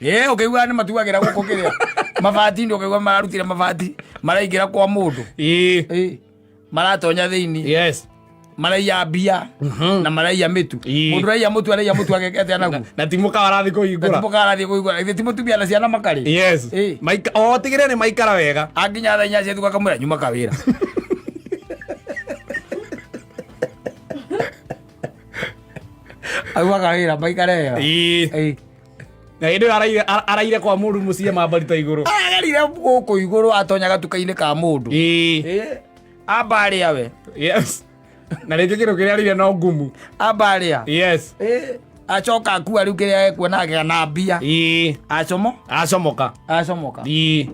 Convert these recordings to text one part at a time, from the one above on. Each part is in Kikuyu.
Ĩ ũkĩigua nĩ matuagĩra gũkũ kĩrĩa mabati nĩ ũkĩigua mararutire mabati maraingĩra kwa mũndũ. Ĩ, maratonya thĩinĩ. Maraiya mbia na maraiya mĩtu. Mũndũ ũraiya mũtu araiya mũtu ageke atĩa naguo? Na ti mũkawa arathiĩ kũhingũra. Mũkawa arathiĩ kũhingũra. Githĩ ti mũtumia na ciana makarĩ? Yes. Ĩ. Maika o tigĩrĩra nĩ maikara wega. Akinya thaa 4 cia thukũ akamwĩra nyuma kawĩra. Auma kawĩra maikare wega. Ĩ. Ĩ. Na hĩndĩ ĩyo araire kwa mũndũ mũciĩ mambarita igũrũ. Aragerire gũkũ igũrũ atonya gatuka-inĩ ka mũndũ. Ĩ. Ĩ. Amba arĩa we. Yes. Na rĩngĩ kĩndũ kĩrĩa arĩire no ngumu. Amba arĩa. Yes. Ĩ. Acoka akua rĩu kĩrĩa ekuona agĩa na mbia. Ĩ. Acomo. Acomoka. Acomoka. Ĩ.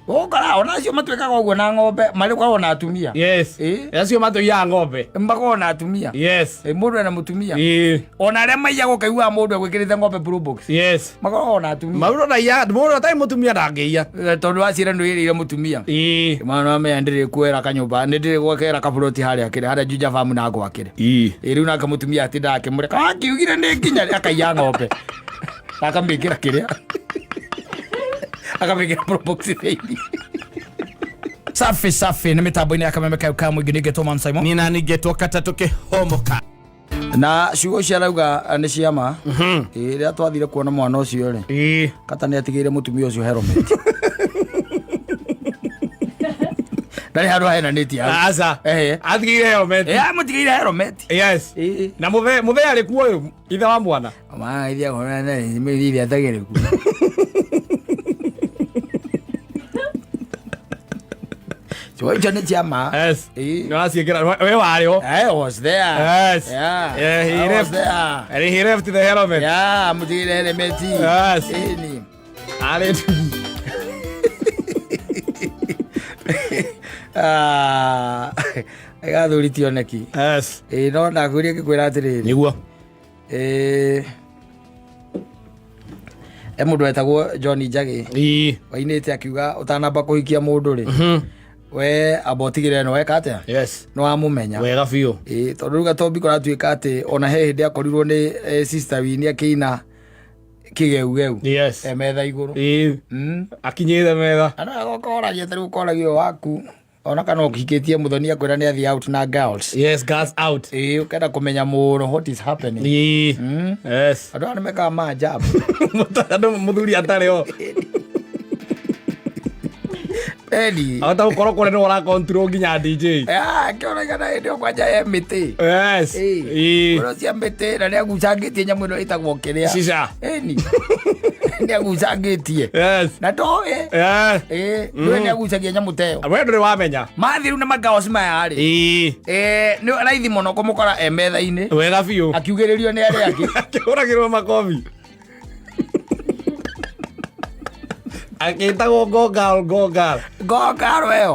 Ũkora ona acio matuĩkaga ũguo na ng'ombe marĩ koragwo na atumia. Yes. Ĩ. Acio matũiyaga ng'ombe. Makoragwo na atumia. Yes. Ĩ, mũndũ ena mũtumia. Ĩ. Ona arĩa maiyaga ũkaiguaga mũndũ egwĩkĩrĩte ng'ombe probox. Yes. Makoragwo na atumia. Maũndũ na iya, mũndũ atarĩ mũtumia ndangĩiya. Tondũ wacira nĩ wĩrĩire mũtumia. Ĩ. Mwana amenya ndĩrĩ kuera kanyũmba nĩ ndĩrĩ gwakera kaburoti harĩa kĩrĩ harĩa Juja Farm na gwakĩre. Ĩ. Ĩ rĩu nake mũtumia atindaga akĩmũreka akiugire nĩ nginya rĩ?" akaiya ng'ombe akamĩkĩra kĩrĩa akamĩkĩra probox thĩinĩ. Safi safi nĩ mĩtambo-inĩ ya kameme kayo ka mũingĩ nĩngetwo Man Simon. Niĩ nani ngetwo katatũ kĩhomoka. Na ciugo icio arauga nĩ ciama. Ĩ, rĩrĩa twathire kuona mwana ũcio rĩ, Ĩ. kata nĩ atigĩire mũtumia ũcio helmet. Ndarĩ handũ ahenanĩtie hau. Aca. Ehe. Atigĩire helmet. Ĩ, amũtigĩire helmet. Yes. Ĩ. Na mũthee mũthee arĩ kuo ũyũ ithe wa mwana. Ma ithia kũrĩa na ithia atagĩrĩ ku. Ciugo icio nĩ ciama. Yes. Ĩ. Nĩ waciĩkĩra we warĩ ho. I was there. Yes. Yeah. Yeah, he I was left. there. And he left the helmet. Yeah, mutigire helmet. Yes. Ĩni. Arĩ Ah, gathuri ti oneki. Yes. Ĩ no ndakwĩria ngĩkwĩra atĩrĩrĩ. Nĩguo. Ĩ e mũndũ wetagwo John Njagĩ Ĩ. wainĩte akiuga ũtanamba kũhikia mũndũ rĩ we amba ũtigĩrĩre nĩ weka atĩa Yes. nĩ wamũmenya. Wega biũ. Ĩ tondũ rĩu gatombi kũratuĩka atĩ ona he hĩndĩ akorirwo nĩ sister Winnie akĩina kĩgeugeu Yes. e metha igũrũ. Ĩ. Akinyĩte metha. Andũ aya ũkoragia ta rĩu ũkoragia ũyũ waku ona kana ũhikĩtie mũthoni akwĩra nĩ athiĩ out na girls. Yes, girls out. Ĩ ũkenda kũmenya mũno what is happening. Ĩ. Yes. Andũ aya nĩ mekaga maajabu. Andũ mũthuri atarĩ ho. Eni. Ahota gũkorwo kũrĩa nĩwe ũra control nginya DJ. Ah, kĩonaga na hĩndĩ ĩyo kwanja he mĩtĩ. Yes. Ĩ. Ĩ. Ũrĩa cia mĩtĩ na nĩ agucangĩtie nyamũ ĩno ĩtagwo kĩrĩa. Shisha. Eni. Nĩ agucangĩtie. Yes. Na ndoĩ. Yes. Ĩ, ndũĩ nĩ agucagia nyamũ ta ĩyo. We ndũrĩ wamenya. Mathiĩ rĩu na makaoci maya rĩ. Ĩ. Ĩ, nĩ raithi mũno kũmũkora e metha-inĩ. Wega biũ. Akiugĩrĩrio nĩ arĩa angĩ. Akĩhũragĩrwo makobi. Akĩtagwo go girl, go girl. Ngokaro ĩyo.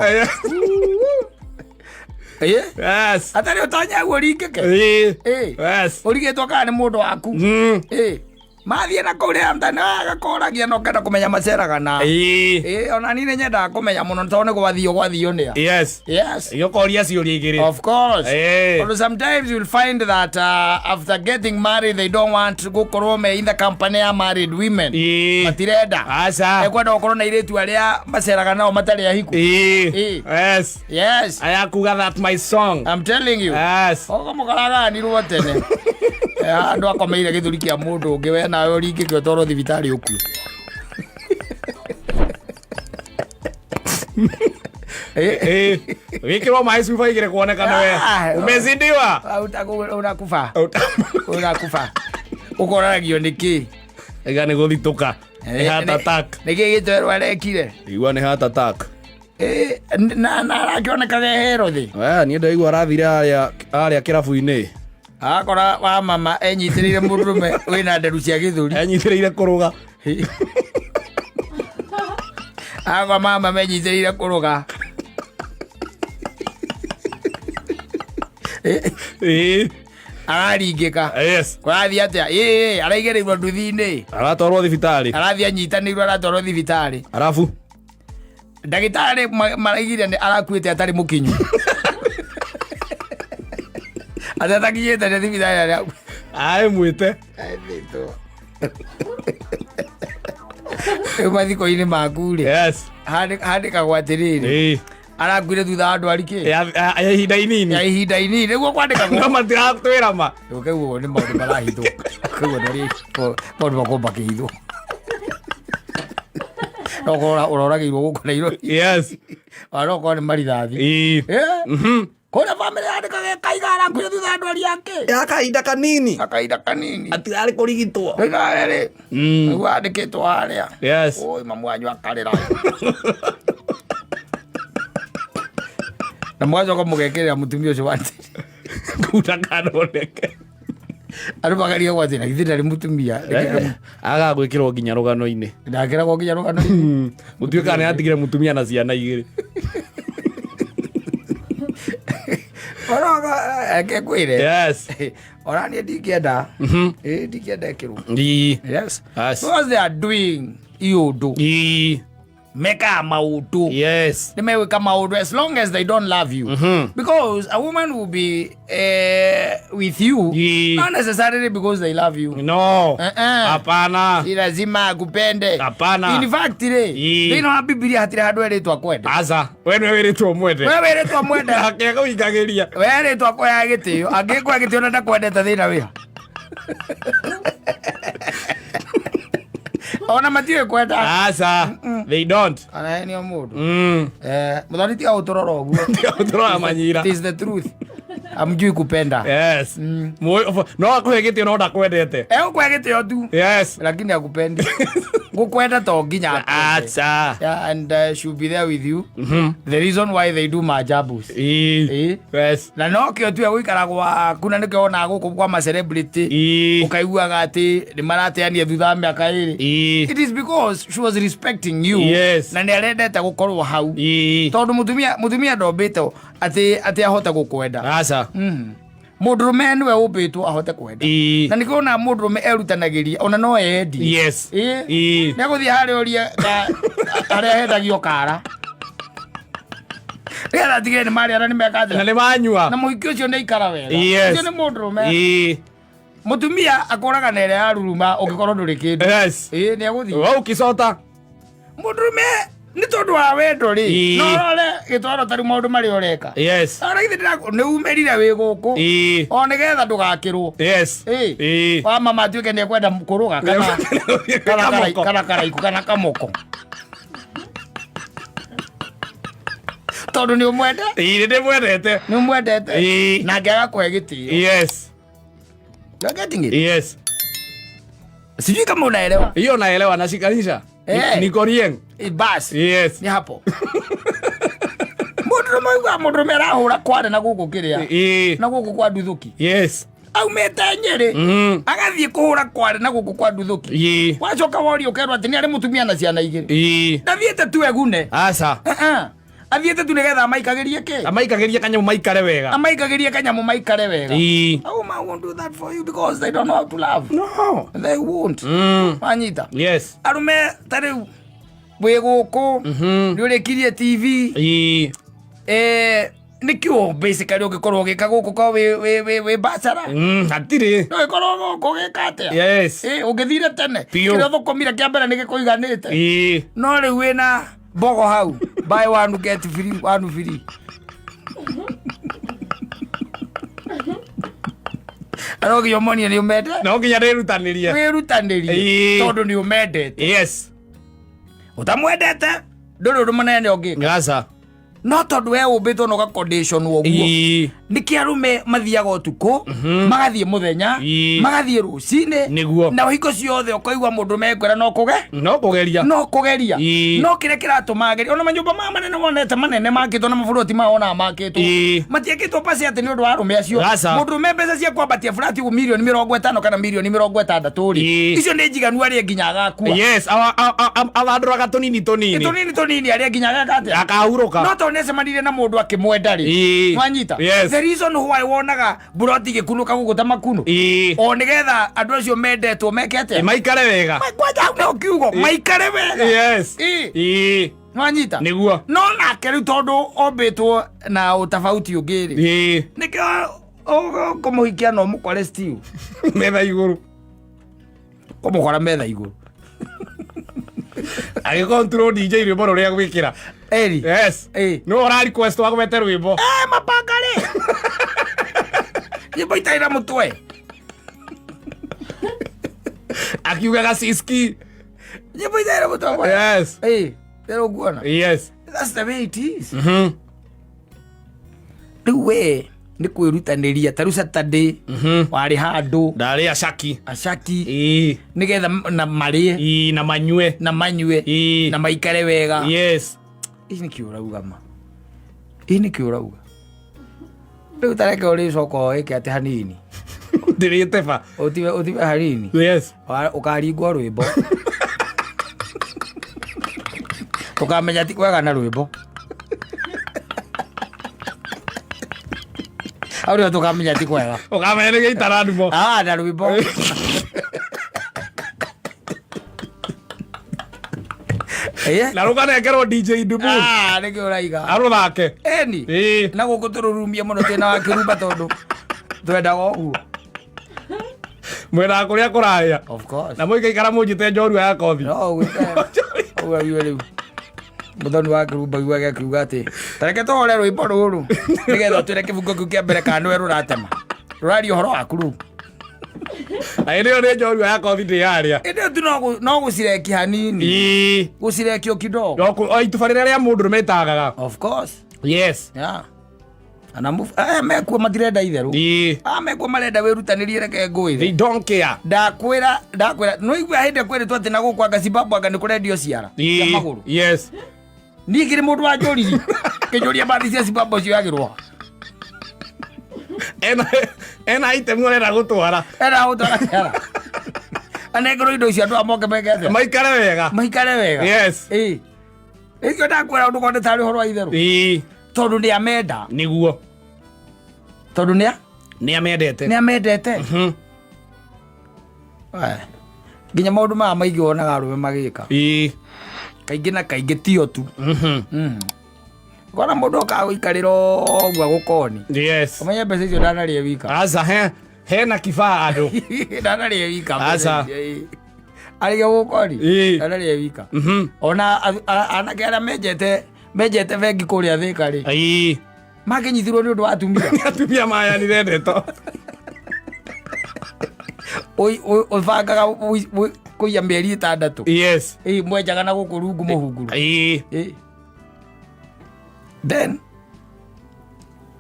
Ĩ, Yes. atarĩ ũtonya guo ũringĩke. Ĩ. Ĩ. Yes. Ũrigĩtwo kana nĩ mũndũ waku. Ĩ. Mathiĩ na kũu rĩa mtandao agakoragia na ũkenda kũmenya maceraga na. Ĩ. Ĩ, ona niĩ nĩ nyendaga kũmenya mũno tondũ nĩ gwathio gwathio nĩa. Yes. Yes. Gĩũkoria ciũria igĩrĩ. Of course. Ĩ. Although sometimes you'll find that after getting married they don't want gũkorwo me in the company ya married women. Ĩ. Matirenda. Aca. Ekwenda gũkorwo na airĩtu arĩa maceraga nao matarĩ ahiku. Ĩ. Ĩ. Yes. Yes. Aya kuga that my song. I'm telling you. Yes. Ũkamũkaraganirwo tene. Andũ akomeire gĩthũri kĩa mũndũ ũngĩ we nawe ũringĩke ũtwarwo thibitarĩ ũkue. Eh, wĩkĩrwo maĩ cuba igĩrĩ kuonekana we Ah, umezidiwa. Unakufa. Unakufa. Ũkoragio nĩ kĩ? Ega nĩ gũthitũka. Nĩ heart attack. Nĩ kĩ gĩtwerwo arekire? Igua nĩ heart attack. Na arakĩonekaga hero thĩ. Aya niĩ ndaigua arathire harĩa harĩa kĩrabu-inĩ. Akora wa mama enyitĩrĩire mũndũrũme wĩna nderu cia gĩthũri. Enyitĩrĩire kũrũga. Akora mama menyitĩrĩire kũrũga. Ĩĩ. Araringĩka. Yes. Kũrathiĩ atĩa? Ĩĩ, araigĩrĩirwo nduthi-inĩ. Aratwarwo thibitarĩ. Arathiĩ anyitanĩirwo aratwarwo thibitarĩ. Arabu. Ndagĩtarĩ maraigire nĩ arakuĩte atarĩ mũkinyu. Atĩ atakinyĩte nĩ thibitarĩ arĩa Aĩ mwĩte. Athĩtwo. Rĩu mathiko-inĩ maku rĩ, Yes. handĩkagwo atĩrĩrĩ, Ĩĩ. arakuire thutha wa ndwari kĩ Ya ihinda inini. Ya ihinda inini nĩguo kwandĩkagwo. No matiratwĩra ma. Ũkaigua nĩ maũndũ marahithwo, ũkaigua nĩ maũndũ makorwo makĩhithwo, no korwo ũroragĩirwo gũkũ Nairobi. Yes. Ona no korwo nĩ marithathi. Ĩĩ. Kũrĩa bamĩrĩ yandĩkaga ĩkaiga arakuire thutha wa ndwari yake Ya kahinda kanini. Na kahinda kanini. Atirarĩ kũrigitwo. Rĩu nĩguo andĩkĩtwo harĩa. Yes. Oi, mamu wanyu akarĩra na mũgacoka mũgekĩrĩra mũtumia ũcio watĩ Kuta kanoneke. Andũ makaria gwatĩ na githĩ ndarĩ mũtumia. Aga gwĩkĩrwo nginya rũgano-inĩ. Ndakĩragwo nginya rũgano-inĩ. Mũtuĩka nĩ atigire mũtumia na ciana igĩrĩ. Oroga eke kwĩre. Yes. Ona niĩ ndingĩenda, ĩ ndingĩenda ĩkĩrwo. Ii. Yes. Yes. Because they are doing iũndũ. Ii. Mekaga maũndũ. Yes. Nĩ megwĩka maũndũ as long as they don't love you, because a woman will be with you not necessarily because they love you. No. Uh-uh. Hapana. Si lazima akupende. Hapana. In fact rĩ, thĩinĩ wa Bibilia hatirĩ handũ erĩtwo akwende. Aca. We nĩwe wĩrĩtwo mwende. We wĩrĩtwo mwende. Nake akũingagĩria. Werĩtwo akũheaga gĩtĩo, angĩkũhe gĩtĩo na ndakwendete, thĩna wĩha? Ona matiũĩ kwenda. Aca. They don't. Kana nĩ o mũndũ. Mm. Mũthoni, tiga gũtũrora ũguo. Tũrora manyira. It is the truth, amjui kupenda. Yes. No akũhe gĩtĩo no ndakwendete. Egũkũhe gĩtĩo tu, Yes. lakini akupendi. Gũkwenda to nginya akwende. Aca. Yeah, and she'll be there with you. The reason why they do majabus. Ii. Eh. Yes. Na no kĩo tu gũikara gwaku, na nĩkĩo wonaga gũkũ kwa ma celebrity Ii. ũkaiguaga atĩ nĩ marateania thutha wa mĩaka 2. Ii. It is because she was respecting you. Yes. Na nĩ arendete gũkorwo hau. Ii. Tondũ mũtumia ndombĩtwo atĩ ahote gũkwenda. Aca. Mũndũrũme nĩwe ũmbĩtwo ahote kwenda. Ii. Na nĩkĩo ona mũndũrũme erutanagĩria, ona no eyendie. Yes. Ĩĩ. Ii. Nĩ agũthiĩ harĩa ũrie harĩa hendagio kara nĩgetha atigĩre nĩ marĩa na nĩ meka Na atĩa. nĩ manyua. Na mũhiki ũcio nĩ aikara wega. Yes. Ũcio nĩ mũndũrũme. Ii. Mũtumia akũraga na ĩrĩa yaruruma ũngĩkorwo ndũrĩ kĩndũ. Yes. Ĩĩ, nĩ agũthiĩ. We ũkĩcota. Mũndũrũme nĩ tondũ wa wendo rĩ, Ĩĩ. no rore gĩtwaro tarĩu maũndũ marĩa ũreka. Yes. Ona githĩ nĩ umĩrire wĩ gũkũ Ii. o nĩgetha ndũgakĩrwo. Yes. Ĩĩ. Ii. Wa mama atuĩke nĩ ekwenda kũrũga kana Kamoko. kana karaiku kana kamoko tondũ nĩ ũmwende. Ii, nĩ ndĩmwendete. Nĩ ũmwendete. Ĩĩ. Na angĩaga kũhe gĩtĩo. Yes. You are getting it? Yes. Sijui kama unaelewa. Hiyo naelewa, nashikanisha. Eh. Niko rieng. Bas. Yes. Nĩ hapo mũndũrũme uga mũndũrũme arahũra kware na gũkũ kĩrĩa Ii. na gũkũ kwa nduthũki, Yes. aumĩte Nyĩrĩ, agathiĩ kũhũra kware na gũkũ kwa nduthũki. Ii. Wacoka woria, ũkerwo atĩ nĩ arĩ mũtumia na ciana 2. Ii. Ndathiĩte tu egune. Aca. Uh-uh. Athiĩte tu nĩgetha amaikagĩrie kĩ? Amaikagĩria kanyamũ maikare wega. Amaikagĩrie kanyamũ maikare wega. Ii. A woman won't do that for you because they don't know how to love. No. They won't. Wanyita? Yes. Arume ta rĩu wĩ gũkũ, nĩ ũrĩkirie TV. Ii. Nĩkĩo basically ũngĩkorwo ũgĩka gũkũ ko wĩ bachelor. Hatirĩ. No ĩkorwo gũkũ ũgĩka atĩa? Yes. Ũngĩthire tene. Biũ. Kĩrĩa ũthũkũmire kĩa mbere nĩ gĩkũiganĩte. Ii. No rĩu wĩna mbogo hau, buy one get free one free, no nginya ũmonie nĩ ũmende. No nginya ndĩrutanĩrie. Wĩrutanĩrie. Ĩĩ. Tondũ nĩ ũmendete. Yes. Ũtamwendete ndũrĩ ũndũ mũnene ũngĩka. Aca. No tondũ we ũmbĩtwo na ũga condition ũguo. Ii. Nĩkĩ arũme mathiaga ũtukũ, magathiĩ mũthenya, Ĩĩ. magathiĩ rũcinĩ? Nĩguo. Na hingo ciothe ũkaigua mũndũ mekwĩra no kũge No kũgeria. No kũgeria. Ĩĩ. No kĩrĩa kĩratũma ageria, ona manyũmba maya manene wonete manene makĩtwo na maburoti maya wonaga makĩtwo, Ĩĩ. matiĩkĩtwo pasi atĩ nĩ ũndũ wa arũme acio. Aca. Mũndũrũme mbeca cia kwambatia burati ũguo mirioni 50 kana mirioni 60 rĩ, Ĩĩ. icio nĩ njiganu arĩe nginya agakua. Yes, athandũraga tũnini tũnini. Tũnini tũnini arĩe nginya ageka atĩa? Akahurũka. No tondũ nĩacemanirie na mũndũ akĩmwenda rĩ. Ĩĩ. Wanyita? Yes. The reason why wonaga buroti gĩkunũka gũkũ ta makuno, Ĩĩ. o nĩgetha andũ acio mendetwo meke atĩa? Maikare wega. Kwanja hau nĩho kiugo maikare wega. Yes. Ĩĩ. Ĩĩ. Nwanyita? Nĩguo. No nake rĩu tondũ ombĩtwo na ũtofauti ũngĩ rĩ, Ĩĩ. nĩkĩo ũkũmũhikia no mũkore stew Metha igũrũ. Kũmũkora metha igũrũ. Agä control DJ rwĩmbo rũrĩa gwĩkĩra. Eri. Yes. Ĩ. Nĩ ũra request wa gwete rwĩmbo. Eh, mapanga rĩ. Nyĩmbo itarĩ na mũtwe. Akiugaga siski. Nyĩmbo itarĩ na mũtwe. Yes. Ĩ, rĩu ũkuona. Yes. That's the way it is. Mhm. Rĩu we nĩ kwĩrutanĩria ta rĩu Saturday warĩ handũ Ndarĩ acaki. acaki Ĩ. nĩgetha na marĩe Ĩ, na manyue. na manyue Ĩ. na maikare wega. Yes. Ĩ nĩkĩ ũrauga ma? Ĩ nĩkĩ ũrauga? Rĩu tareke ũrĩcoka wĩke atĩ hanini. Ndĩrĩte ba. Ũtiwe ũtiwe hanini. Yes. Ũkaringwo rwĩmbo. Ũkamenya ti kwega na rwĩmbo. Hau nĩho tũkamenya ti kwega. Ũkamenya nĩ gĩitara ndumo. Ah, na rwĩmbo. Ĩĩ. Na rũkanengerwo DJ Dubu. Ah, nĩkĩ ũraiga? Arũthake. Eni. Ĩ. Na gũkũ tũrũrumia mũno twĩna wa kĩrumba tondũ twendaga ũguo. Mwendaga kũrĩa kũrahĩa. Of course. Na mũikaikara mũnjĩte njorua ya kothi. No ũgwĩte. Ũguo wiwe rĩu. Mũthoni wa kĩrumba aiguaga akiuga atĩ tareke tũhore rwĩmbo rũrũ nĩgetha ũtwĩre kĩbungo kĩu kĩa mbere kana nĩwe rũratema. Rũraria ũhoro waku rũu. Na hĩndĩ ĩyo nĩ njorua ya kothi ndĩyarĩa. Ĩndĩ tu no gũcireki hanini. Ĩ. Gũcirekio kidogo. No o ituba rĩrĩa rĩa mũndũrũme rĩtagaga. Of course. Yes. Yeah. Ana aya mekuo matirenda itherũ. Ĩ. Aya mekuo marenda wĩrutanĩrie reke ngwĩre. They don't care. Ndakwĩra ndakwĩra no igua hĩndĩ kwĩrĩtwo atĩ na gũkũ anga Zimbabwe anga nĩ kũrendio ciara cia Ĩ. magũrũ. Yes. Niĩ ngĩrĩ mũndũ wanjũririe kĩnjũria mbathi cia Zimbabwe cioyagĩrwo ha. Ena ena item ũrenda gũtwara. Ena gũtwara ciara. Anengerwo indo icio andũ aya moke meke atĩa? Maikare wega. Maikare wega. Yes. Ĩ. Ĩkĩo ndakwĩra ũndũ korwo nĩ tarĩ ũhoro wa itherũ. Ĩ. Tondũ nĩ amenda. Nĩguo. Tondũ nĩ Nĩ amendete. nĩ amendete. Mhm. Eh. Nginya maũndũ maya maingĩ wonaga arũme magĩka. Ĩ. Kaingĩ na kaingĩ tio tu. Mhm. Kona mũndũ okaga gũikarĩra ũguo agũkoni. Yes. Ũmenye mbeca icio ndanarĩe wika. Aca he hena kibaa andũ. Ndanarĩe wika. Aca. Arĩge gũkoni. Ĩ. Ndanarĩe wika. Mhm. Ona anake arĩa menjete bengi kũrĩa Thĩka rĩ. Ĩ. Makĩnyitirwo nĩ ũndũ wa atumia. Nĩ atumia mayanire ndeto. Ũbangaga kũiya mĩeri 6. Yes. Ĩ mwenjaga na gũkũ rungu mũhunguru. Ĩ. Ĩ. Then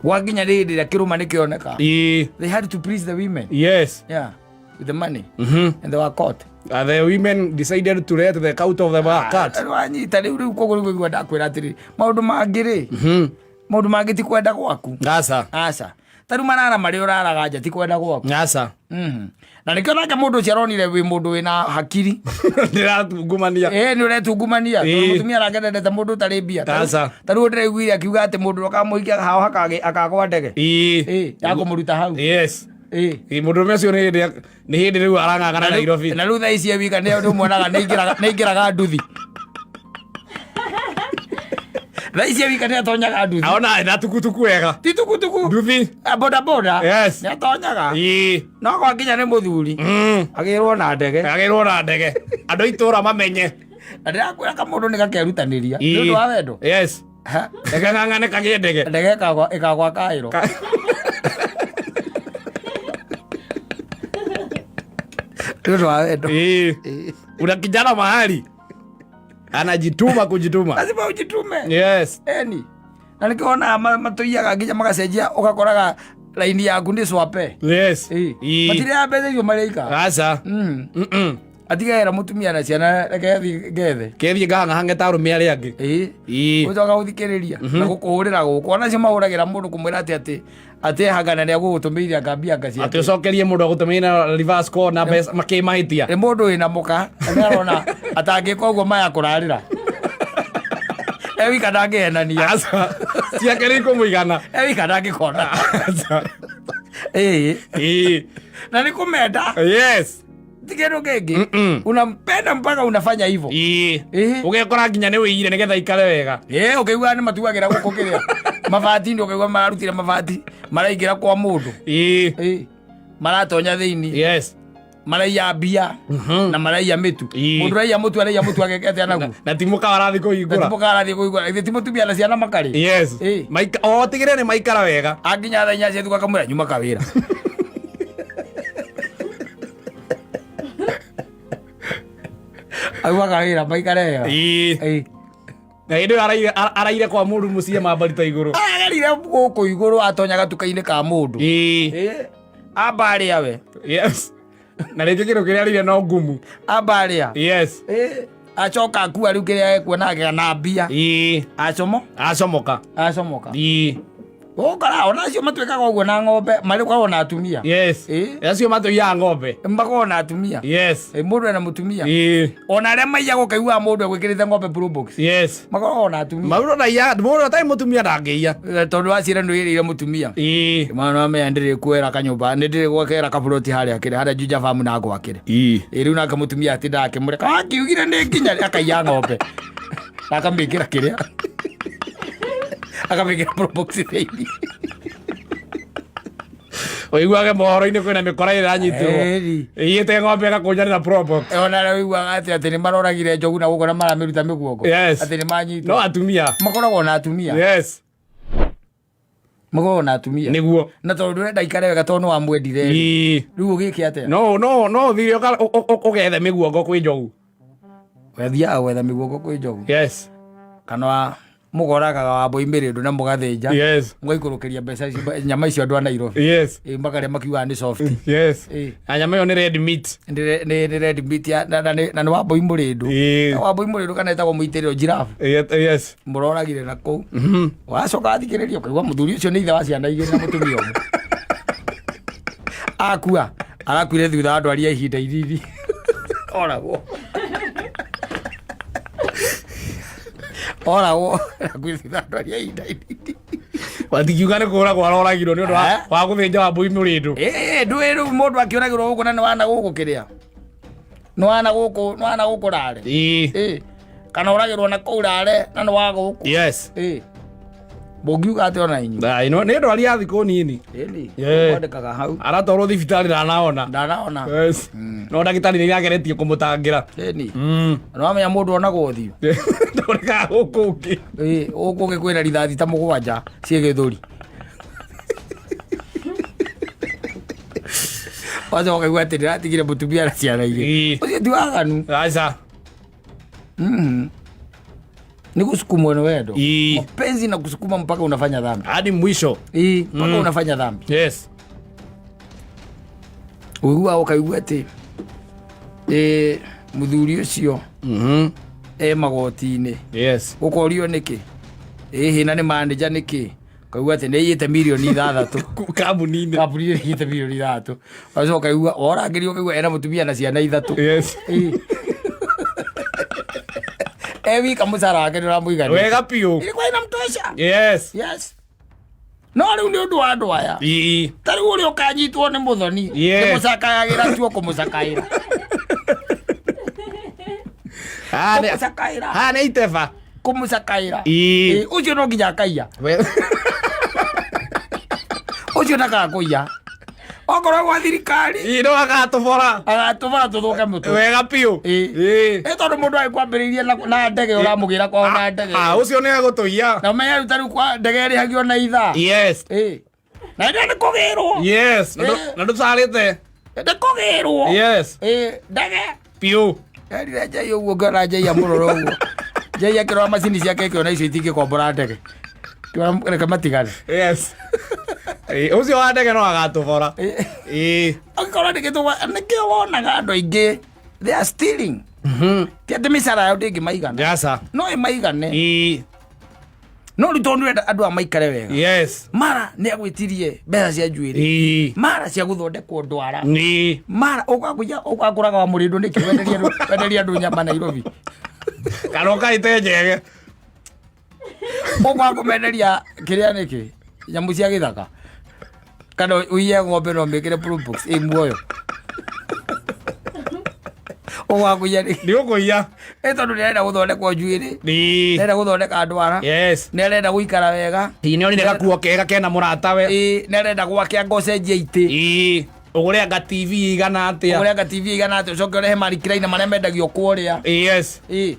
gwakinya rĩ hĩndĩ ĩrĩa kĩrũma nĩ kĩoneka. Ĩ. They had to please the women. Yes. Yeah. With the money. Mhm. And they were caught. And the women decided to let the out of the cat. Wanyita rĩu rĩu koguo rĩu ndakwĩra atĩrĩ maũndũ mangĩ rĩ maũndũ mangĩ ti kwenda gwaku. Aca. Aca. Ta rĩu marara marĩa ũraraga nja ti kwenda gwaku. Aca. Na nĩkĩo nake mũndũ ũcio aronire wĩ mũndũ wĩna hakiri. Ndĩratungumania. Ĩ nĩ ũretungumania. Ĩ. Tondũ mũtumia nake ndendete mũndũ ũtarĩ mbia. Aca. Ta rĩu ndĩraiguire akiuga atĩ mũndũ ũrĩa ũkamũhikia hao akagwa ndege. Ĩ. Ĩ ya kũmũruta hau. Yes. Ĩ. Ĩ, mũndũrũme ũcio nĩ hĩndĩ rĩu arang'ang'ana Nairobi. Na rĩu thaa ici e wika nĩ ũmuonaga nĩ aingĩraga nduthi. Thaa ici e wika nĩ atonyaga nduthi. Aona na tukutuku wega. Ti tukutuku. Nduthi. Boda boda. Yes. Nĩ atonyaga. Ĩ. No gwakinya nĩ mũthuri. Agĩrwo na ndege. Agĩrwo na ndege. Andũ a itũũra mamenye. Na ndĩrakwĩra kamũndũ nĩ gakerutanĩria. Nĩ ũndũ wa wendo. Yes. Ha. Gakang'ang'ane kagĩe ndege. Ndege ĩkagwa kaĩro. Nĩ ũndũ wa wendo. Ĩ. Una kijana mahali anajituma kujituma. Lazima ujitume. Yes. Eni. Na nĩkĩo wonaga matũiyaga nginya magacenjia ũgakoraga laini yaku nĩ swape. Yes. Ĩ. Ĩ. Matirĩaga mbeca icio marĩika. Aca. Atigera mũtumia na ciana reke thiĩ ngethe. Kethiĩ ngahang'ahange ta arũme arĩa angĩ. Ĩ. Ĩ. Ũcoka gũthikĩrĩria na gũkũhũrĩra gũkũ. Ona acio mahũragĩra mũndũ kũmwĩra atĩ atĩ atĩ ehangana nĩ agũgũtũmĩire anga mbia anga ciake. Atĩ ũcokerie mũndũ agũtũmĩire na reverse call na mbeca makĩmahĩtia. Nĩ mũndũ wĩna mũka na nĩ arona atangĩka ũguo maya kũrarĩra. E wika ndangĩhenania. Aca. Ciake nĩ ikũmũigana. E wika ndangĩkona. Aca. Ĩ. Ĩ. Na nĩ kũmenda. Yes. Ti kĩndũ kĩngĩ. Unampenda mpaka unafanya hivyo. Ĩ. Ĩ. Ũgekora nginya nĩ wĩire nĩgetha aikare wega. Ĩ, ũkĩigua nĩ matuagĩra gũkũ kĩrĩa. Mabati nĩ ũkaigua mararutire mabati maraingĩra kwa mũndũ. Ĩ. Ĩ. Maratonya thĩinĩ. Yes. Maraiya mbia na maraiya mĩtu. Ii. Mũndũ araiya mũtu, araiya mũtu agekete naguo. Na ti mũkawa arathiĩ kũhingũra. Mũkarathiĩ kũigua ithe ti mũtumia na ciana makarĩ. Yes. Ĩ. Maika o tigĩrĩre nĩ maikara wega. Akinya thaa 4 cia thutha akamwĩra nyuma kawĩra. Auma kawĩra maikare wega. Ii. Ĩ. Na hĩndĩ ĩyo araire kwa mũndũ mũciĩ mambarita igũrũ. Aragerire gũkũ igũrũ atonya gatuka-inĩ ka mũndũ. Ii. Ĩ. Amba arĩa we. Yes. Na rĩngĩ kĩndũ kĩrĩa arĩire no ngumu. Amba arĩa. Yes. Ĩ. Acoka akua rĩu kĩrĩa ekuona akĩgĩa na mbia. Ii. Acomo. Acomoka. Acomoka. Ii. Ũkora ona acio matuĩkaga ũguo na ng'ombe marĩ koragwo na atumia. Yes. Ĩ. Acio matũiyaga ng'ombe. Makoragwo na atumia. Yes. Ĩ, mũndũ ena mũtumia. Ii. Ona arĩa maiyaga ũkaiguaga mũndũ egwĩkĩrĩte ng'ombe probox. Yes. Makoragwo na atumia. Maũndũ na iya mũndũ atarĩ mũtumia ndangĩiya. Tondũ wacira nĩ wĩrĩire mũtumia. Ii. Mwana wa menya ndĩrĩ kwera kanyũmba nĩ ndĩrĩ gwakera kaburoti harĩa kĩrĩ harĩa Juja Farm na ngwakĩre. Ii. Ĩ rĩu nake mũtumia atindaga akĩmũreka akiugire nĩ nginya rĩ?" Akaiya ng'ombe na akamĩkĩra kĩrĩa akamĩkĩra probox thĩinĩ. Ũiguage mohoro-inĩ kwĩna mĩkora ĩranyitirwo. Ĩri. Ĩiyĩte ng'ombe ĩgakũnjanĩra probox. Ona arĩa ũiguaga atĩ nĩ maroragire njogu na gũkũ na maramĩruta mĩguongo. Yes. Atĩ nĩ manyitwo. No atumia. Makoragwo na atumia. Yes. Makoragwo na atumia. Nĩguo. Na tondũ ndũrenda ikare wega tondũ nĩ wamwendire. Ii. Rĩu ũgĩke atĩa? No ũthire ũgethe mĩguongo kwĩ njogu. Wethiaga gwetha mĩguongo kwĩ njogu. Yes. Kana wa mũgoragaga wa mbũi mĩrĩndũ na mũgathĩnja. Yes. Mũgaikũrũkĩria mbeca icio nyama icio andũ a Nairobi. Yes. Ĩ makarĩa makiugaga nĩ soft. Yes. Ĩ. Na nyama ĩyo nĩ red meat. Nĩ red meat na nĩ wa mbũi mũrĩndũ. Ĩ. Wa mbũi mũrĩndũ kana ĩtagwo mũitĩrĩro giraffe. Yes. Mũroragire na kũu. Wacoka wathikĩrĩria ũkaigua mũthuri ũcio nĩ ithe wa ciana igĩrĩ na mũtumia ũmwe. Akua arakuire thutha wa ndwari ya ihinda inini. Oragwo. Oragwo arakuire thutha wa ndwari ya ihinda inini. Watingiuga nĩ kũragwo aroragirwo nĩ ũndũ wa gũthĩnja wa mbũi mũrĩndũ. Ĩ ndũĩ rĩu mũndũ akĩũragĩrwo gũkũ na nĩ wana gũkũ kĩrĩa. Nĩ wana gũkũ, nĩ wana gũkũ rare. Ii. Ĩ kana ũragĩrwo na kũu rare na nĩ wa gũkũ. Yes. Ĩ mũngiuga atĩ ona inyuĩ. Ai, no nĩ ndwari ya thikũ nini. Ĩni. Yeah. Kwandĩkaga hau. Aratwarwo thibitarĩ ndanaona. Ndanaona. Yes. No ndagĩtarĩ nĩ ageretie kũmũtangĩra. Ĩni. Na wamenya mũndũ onagwo ũthiũ. Ndonekaga gũkũ ũngĩ. Ĩ gũkũ ũngĩ kwĩna rithathi ta 7 ciĩ gĩthũri. Wacoka ũkaigua atĩ ndĩratigire mũtumia na ciana igĩrĩ. Ii. Ũcio ti waganu. Aca. Ni kusukumwa ni wendo. Ii. Mapenzi na kusukuma mpaka unafanya dhambi. Hadi mwisho. Ii, mpaka unafanya dhambi. Yes. Ũiguaga ũkaigua atĩ ĩ mũthuri ũcio e magoti-inĩ. Yes. Ũkorio nĩkĩ? Ĩhĩ na nĩ manager nĩkĩ? Ũkaigua atĩ nĩ aiyĩte mirioni 6. Kambuni-inĩ. Kambuni nĩ aiyĩte mirioni 6. Ũgacoka ũkaigua worangĩrio ũkaigua ena mũtumia na ciana 3. Yes. Ĩ. E wika mũcara wake nĩ ũramũigania. Wega biũ. Ilikuwa inamtosha. Yes. Yes. No rĩu nĩ ũndũ wa andũ aya. Ii. Ta rĩu ũrĩa ũkanyitwo nĩ mũthoni. Yes. Kũmũcakayagĩra tuo kũmũcakaĩra. Kũmũcakaĩra. Haha nĩ iteba. Kũmũcakaĩra. Ii. Ĩ, ũcio no nginya akaiya. Ũcio ndakaga kũiya. Okorwo gwa thirikari. Ii no agatũbora. Agatũbora tũthũke mũtwe. Wega biũ. Ĩ. Ĩ. Ĩ tondũ mũndũ agĩkwambĩrĩirie na ndege ũramũgĩra kwao na ndege. Ah, ũcio nĩ egũtũiya. Na ũmenye rĩu ta rĩu kwa ndege ĩrĩhagio na ithaa. Yes. Ĩ. Na ĩrĩa nĩ kũgĩrwo. Yes. Na Ĩ. na ndũcarĩte. Nĩ kũgĩrwo. Yes. Ĩ, ndege. Biũ. Erire Njai ũguo ngĩona Njai amũrora ũguo. Njai akĩrora macini ciake ĩkĩona icio itingĩkombora ndege. Kĩona reke matigane. Yes. Ĩ, ũcio wa ndege no agatũbora. Ĩ. Ĩ. Angĩkorwo nĩ gĩtũma nĩkĩo wonaga andũ aingĩ they are stealing. Ti atĩ mĩcara yao ndĩngĩmaigana. Aca. No ĩmaigane. Ĩ. No rĩu tondũ nĩũrenda andũ aya maikare wega. Yes. Mara nĩ agwĩtirie mbeca cia njuĩrĩ. Ĩ. Mara cia gũthondekwo ndwara. Ĩ. Mara ũkakũiya ũkakũraga wa mũrĩndũ nĩkĩ wenderie andũ nyama Nairobi. Kana ũkaite njege. Ũkwaga kũmenderia kĩrĩa nĩkĩ nyamũ cia gĩthaka. Kana ũiye ng'ombe no mĩkĩre probox ĩ muoyo. Ũkwaga kũiya nĩkĩ? Nĩ ũkũiya. Ĩ tondũ nĩ arenda gũthondekwo njuĩrĩ. Ĩ. Nĩ arenda gũthondeka ndwara. Yes. Nĩ arenda gũikara wega. Ĩ nĩ onire gakuo kega kena mũratawe. Ĩ nĩ arenda gwake anga ũcenjie itĩ. Ĩ. Ũgũre anga TV igana atĩa. Ũgũre anga TV igana atĩa, ũcoke ũrehe marikiraina marĩa mendagio kũrĩa. Yes. Ĩ,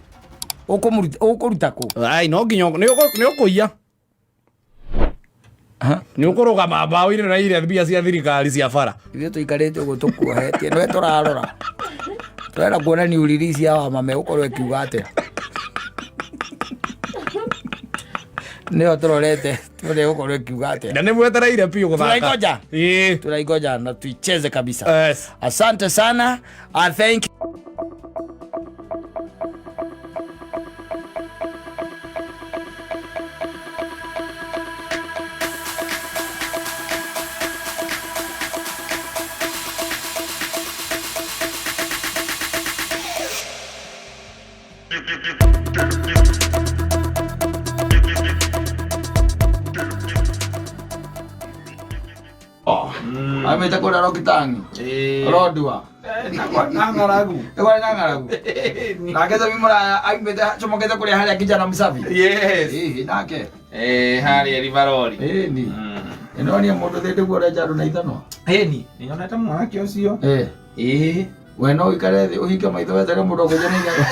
ũkũmũruta, ũkũruta kũ? Ai, no nginya nĩ ũkũiya. Nĩ ũkũrũgama mbaũ-inĩ na iria mbia cia thirikari cia bara. Ithuĩ tũikarĩte ũguo tũkuohetie, nĩwe tũrarora. Tũrenda kuona new release ya Wamame ĩgũkorwo ĩkiuga atĩa. Nĩyo tũrorete tuone ĩgũkorwo ĩkiuga atĩa. Na nĩ mwetereire biũ gũthaka. Tunaingoja. Ĩĩ. Tunaingoja na tuicheze kabisa. Yes. Asante sana. I thank Amete kũrĩa Rokitangi. Rodua. Na ng'aragu. Ĩkwarĩ na ng'aragu. Nake Sami Mũraya aumĩte acomokete kũrĩa harĩa kijana msafi. Yes. Ĩĩ nake. Eh, harĩa Rivaroli. Ĩni. Ĩno nĩ mũndũ thĩndĩ guo ũrenja andũ na ithanwa. Ĩni, nĩnyonete mwanake ũcio. Eh. Ĩĩ. We no ũikare thĩ ũhinge maitho wetere mũndũ akwenje na ithanwa.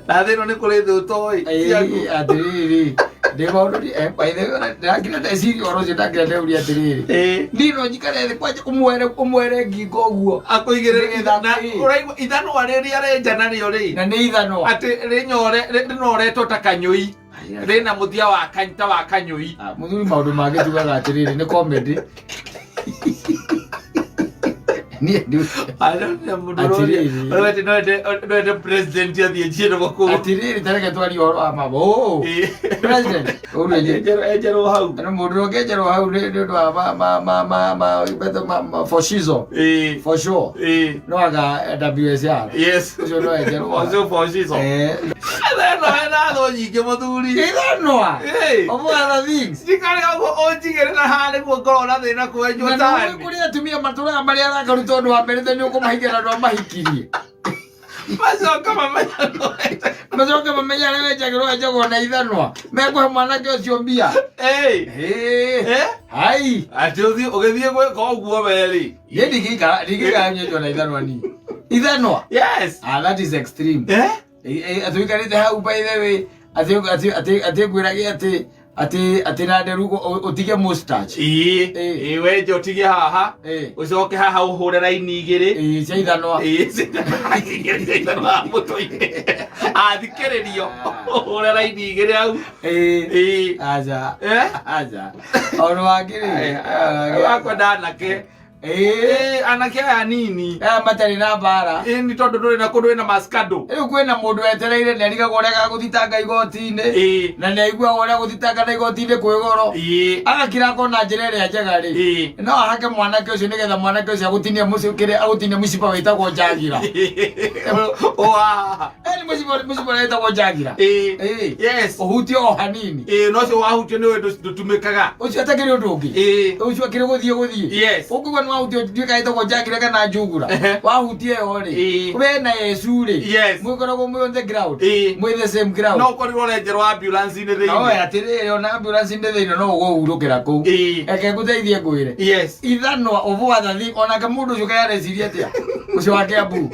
Na thĩ ĩno nĩ kũrĩ thĩ ũtoĩ. Ĩĩ, atĩrĩrĩ ndĩ maũndũ by the way ndakira ndeciria ũhoro ũcio ndakira ndeuria atĩrĩrĩ Ĩĩ. niĩ no njikare thĩ kwanja ũmwere ũmwere ngingo ũguo Akũigĩrĩra Nĩgetha- na ĩĩ. ũraigua ithanwa rĩrĩa arenja narĩo rĩ. Na nĩ ithanwa. Atĩ rĩnyore rĩnoretwo ta kanyũi. Rĩna mũthia wa ta wa kanyũi. Ah, mũthuri maũndũ mangĩ tugaga atĩrĩrĩ nĩ comedy. Niĩ Atĩrĩrĩ. Noende president athiĩ njiĩrwo kũu. Atĩrĩrĩ tareke twarie ũhoro wa mama. Oh, president ũru Enjerwo hau. Na mũndũ ũngĩenjerwo hau nĩ ũndũ wa ma ma ma ma ma ma ma ma for shizo. Ĩĩ. For sure. Ĩĩ. No aga WSR. Yes. Ũcio no enjerwo. Ũcio for shizo. Eh. Ĩno ĩna thũ nyingĩ mũthuri. Ithanwa. Ĩĩ. Of other things. Njikare ũguo ũnjigĩre na haha nĩguo ngorwo na thĩna kwenjwo Na nĩ tani. kũrĩ atumia matũraga marĩa arakaru tondũ wa mbere nĩ ũkũmahikia na ndwamahikirie. Macoka mamenya Macoke mamenya arĩa wenjagĩrwo wenjagwo na ithanwa. Mekũhe mwanake ũcio mbia. Ĩĩ. Ĩĩ. Eh? Hai. Atĩ ũthiĩ ũgĩthiĩ gwĩka ũguo we rĩ. Niĩ ndingĩikara ndingĩikara nyenjwo na ithanwa niĩ. Ithanwa. Yes. Ah, that is extreme. Eh? Atũikarĩte hau by the way atĩ atĩ atĩ atĩ ngwĩrage atĩ atĩ atĩ na nderu ũtige mustache. Ĩĩ. Ĩĩ. Ĩĩ wenje ũtige haha. Ĩĩ. Ũcoke haha ũhũre raini igĩrĩ. Ĩĩ cia ithanwa. Ĩĩ igĩrĩ cia ithanwa mũtwe-inĩ. Athikĩrĩrio. Ũhũre raini igĩrĩ hau. Ĩĩ. Ĩĩ. Aca. Eh? Aca. Ona wangĩ rĩ. Wakwenda anake. Ĩĩ. Ĩĩ anake aya anini. Aya matarĩ na mbara. Ĩĩ nĩ tondũ ndũrĩ na kũndũ wĩna maskando. Rĩu kwĩna mũndũ wetereire nĩ arigagwo ũrĩa agagũthitanga igoti-inĩ. Ĩĩ. Na nĩ aiguaga ũrĩa gũthitanga na igoti-inĩ kwĩ goro. Ĩĩ. Agakira akona njĩra ĩrĩa njega rĩ. Ĩĩ. No ahake mwanake ũcio nĩgetha mwanake ũcio agũtinie mũciĩ kĩrĩa agũtinie mũciba wĩtagwo njagira. Wa. Ĩ nĩ mũciba mũciba ũrĩa wĩtagwo njagira. Ĩĩ. Ĩĩ. Yes. Ũhutio o hanini. Ĩĩ no ũcio wahutio nĩ ũndũ ndũtumĩkaga. Ũcio atakĩrĩ ũndũ ũngĩ. Ĩĩ. Ũcio akĩrĩ gũthiĩ gũthiĩ. Yes. Ũngĩigua nĩ wahutio ndiũĩ kana ĩtagwo njagira kana njugura. Ehe. Wahutia ĩyo rĩ. Ĩĩ. We na Yesu rĩ. Yes. Mwĩkoragwo mwĩ on the ground. Ĩĩ. Mwĩ the same ground. No ũkorirwo ũrenjerwo ambulance-inĩ No thĩinĩ. atĩrĩrĩ ona ambulance-inĩ thĩinĩ no ũgũhurũkĩra kũu. Ĩĩ. Reke ngũteithie ngwĩre. Yes. Ithanwa of other thing onake mũndũ ũcio kaĩ areciria atĩa? Ũcio wa Kiambu.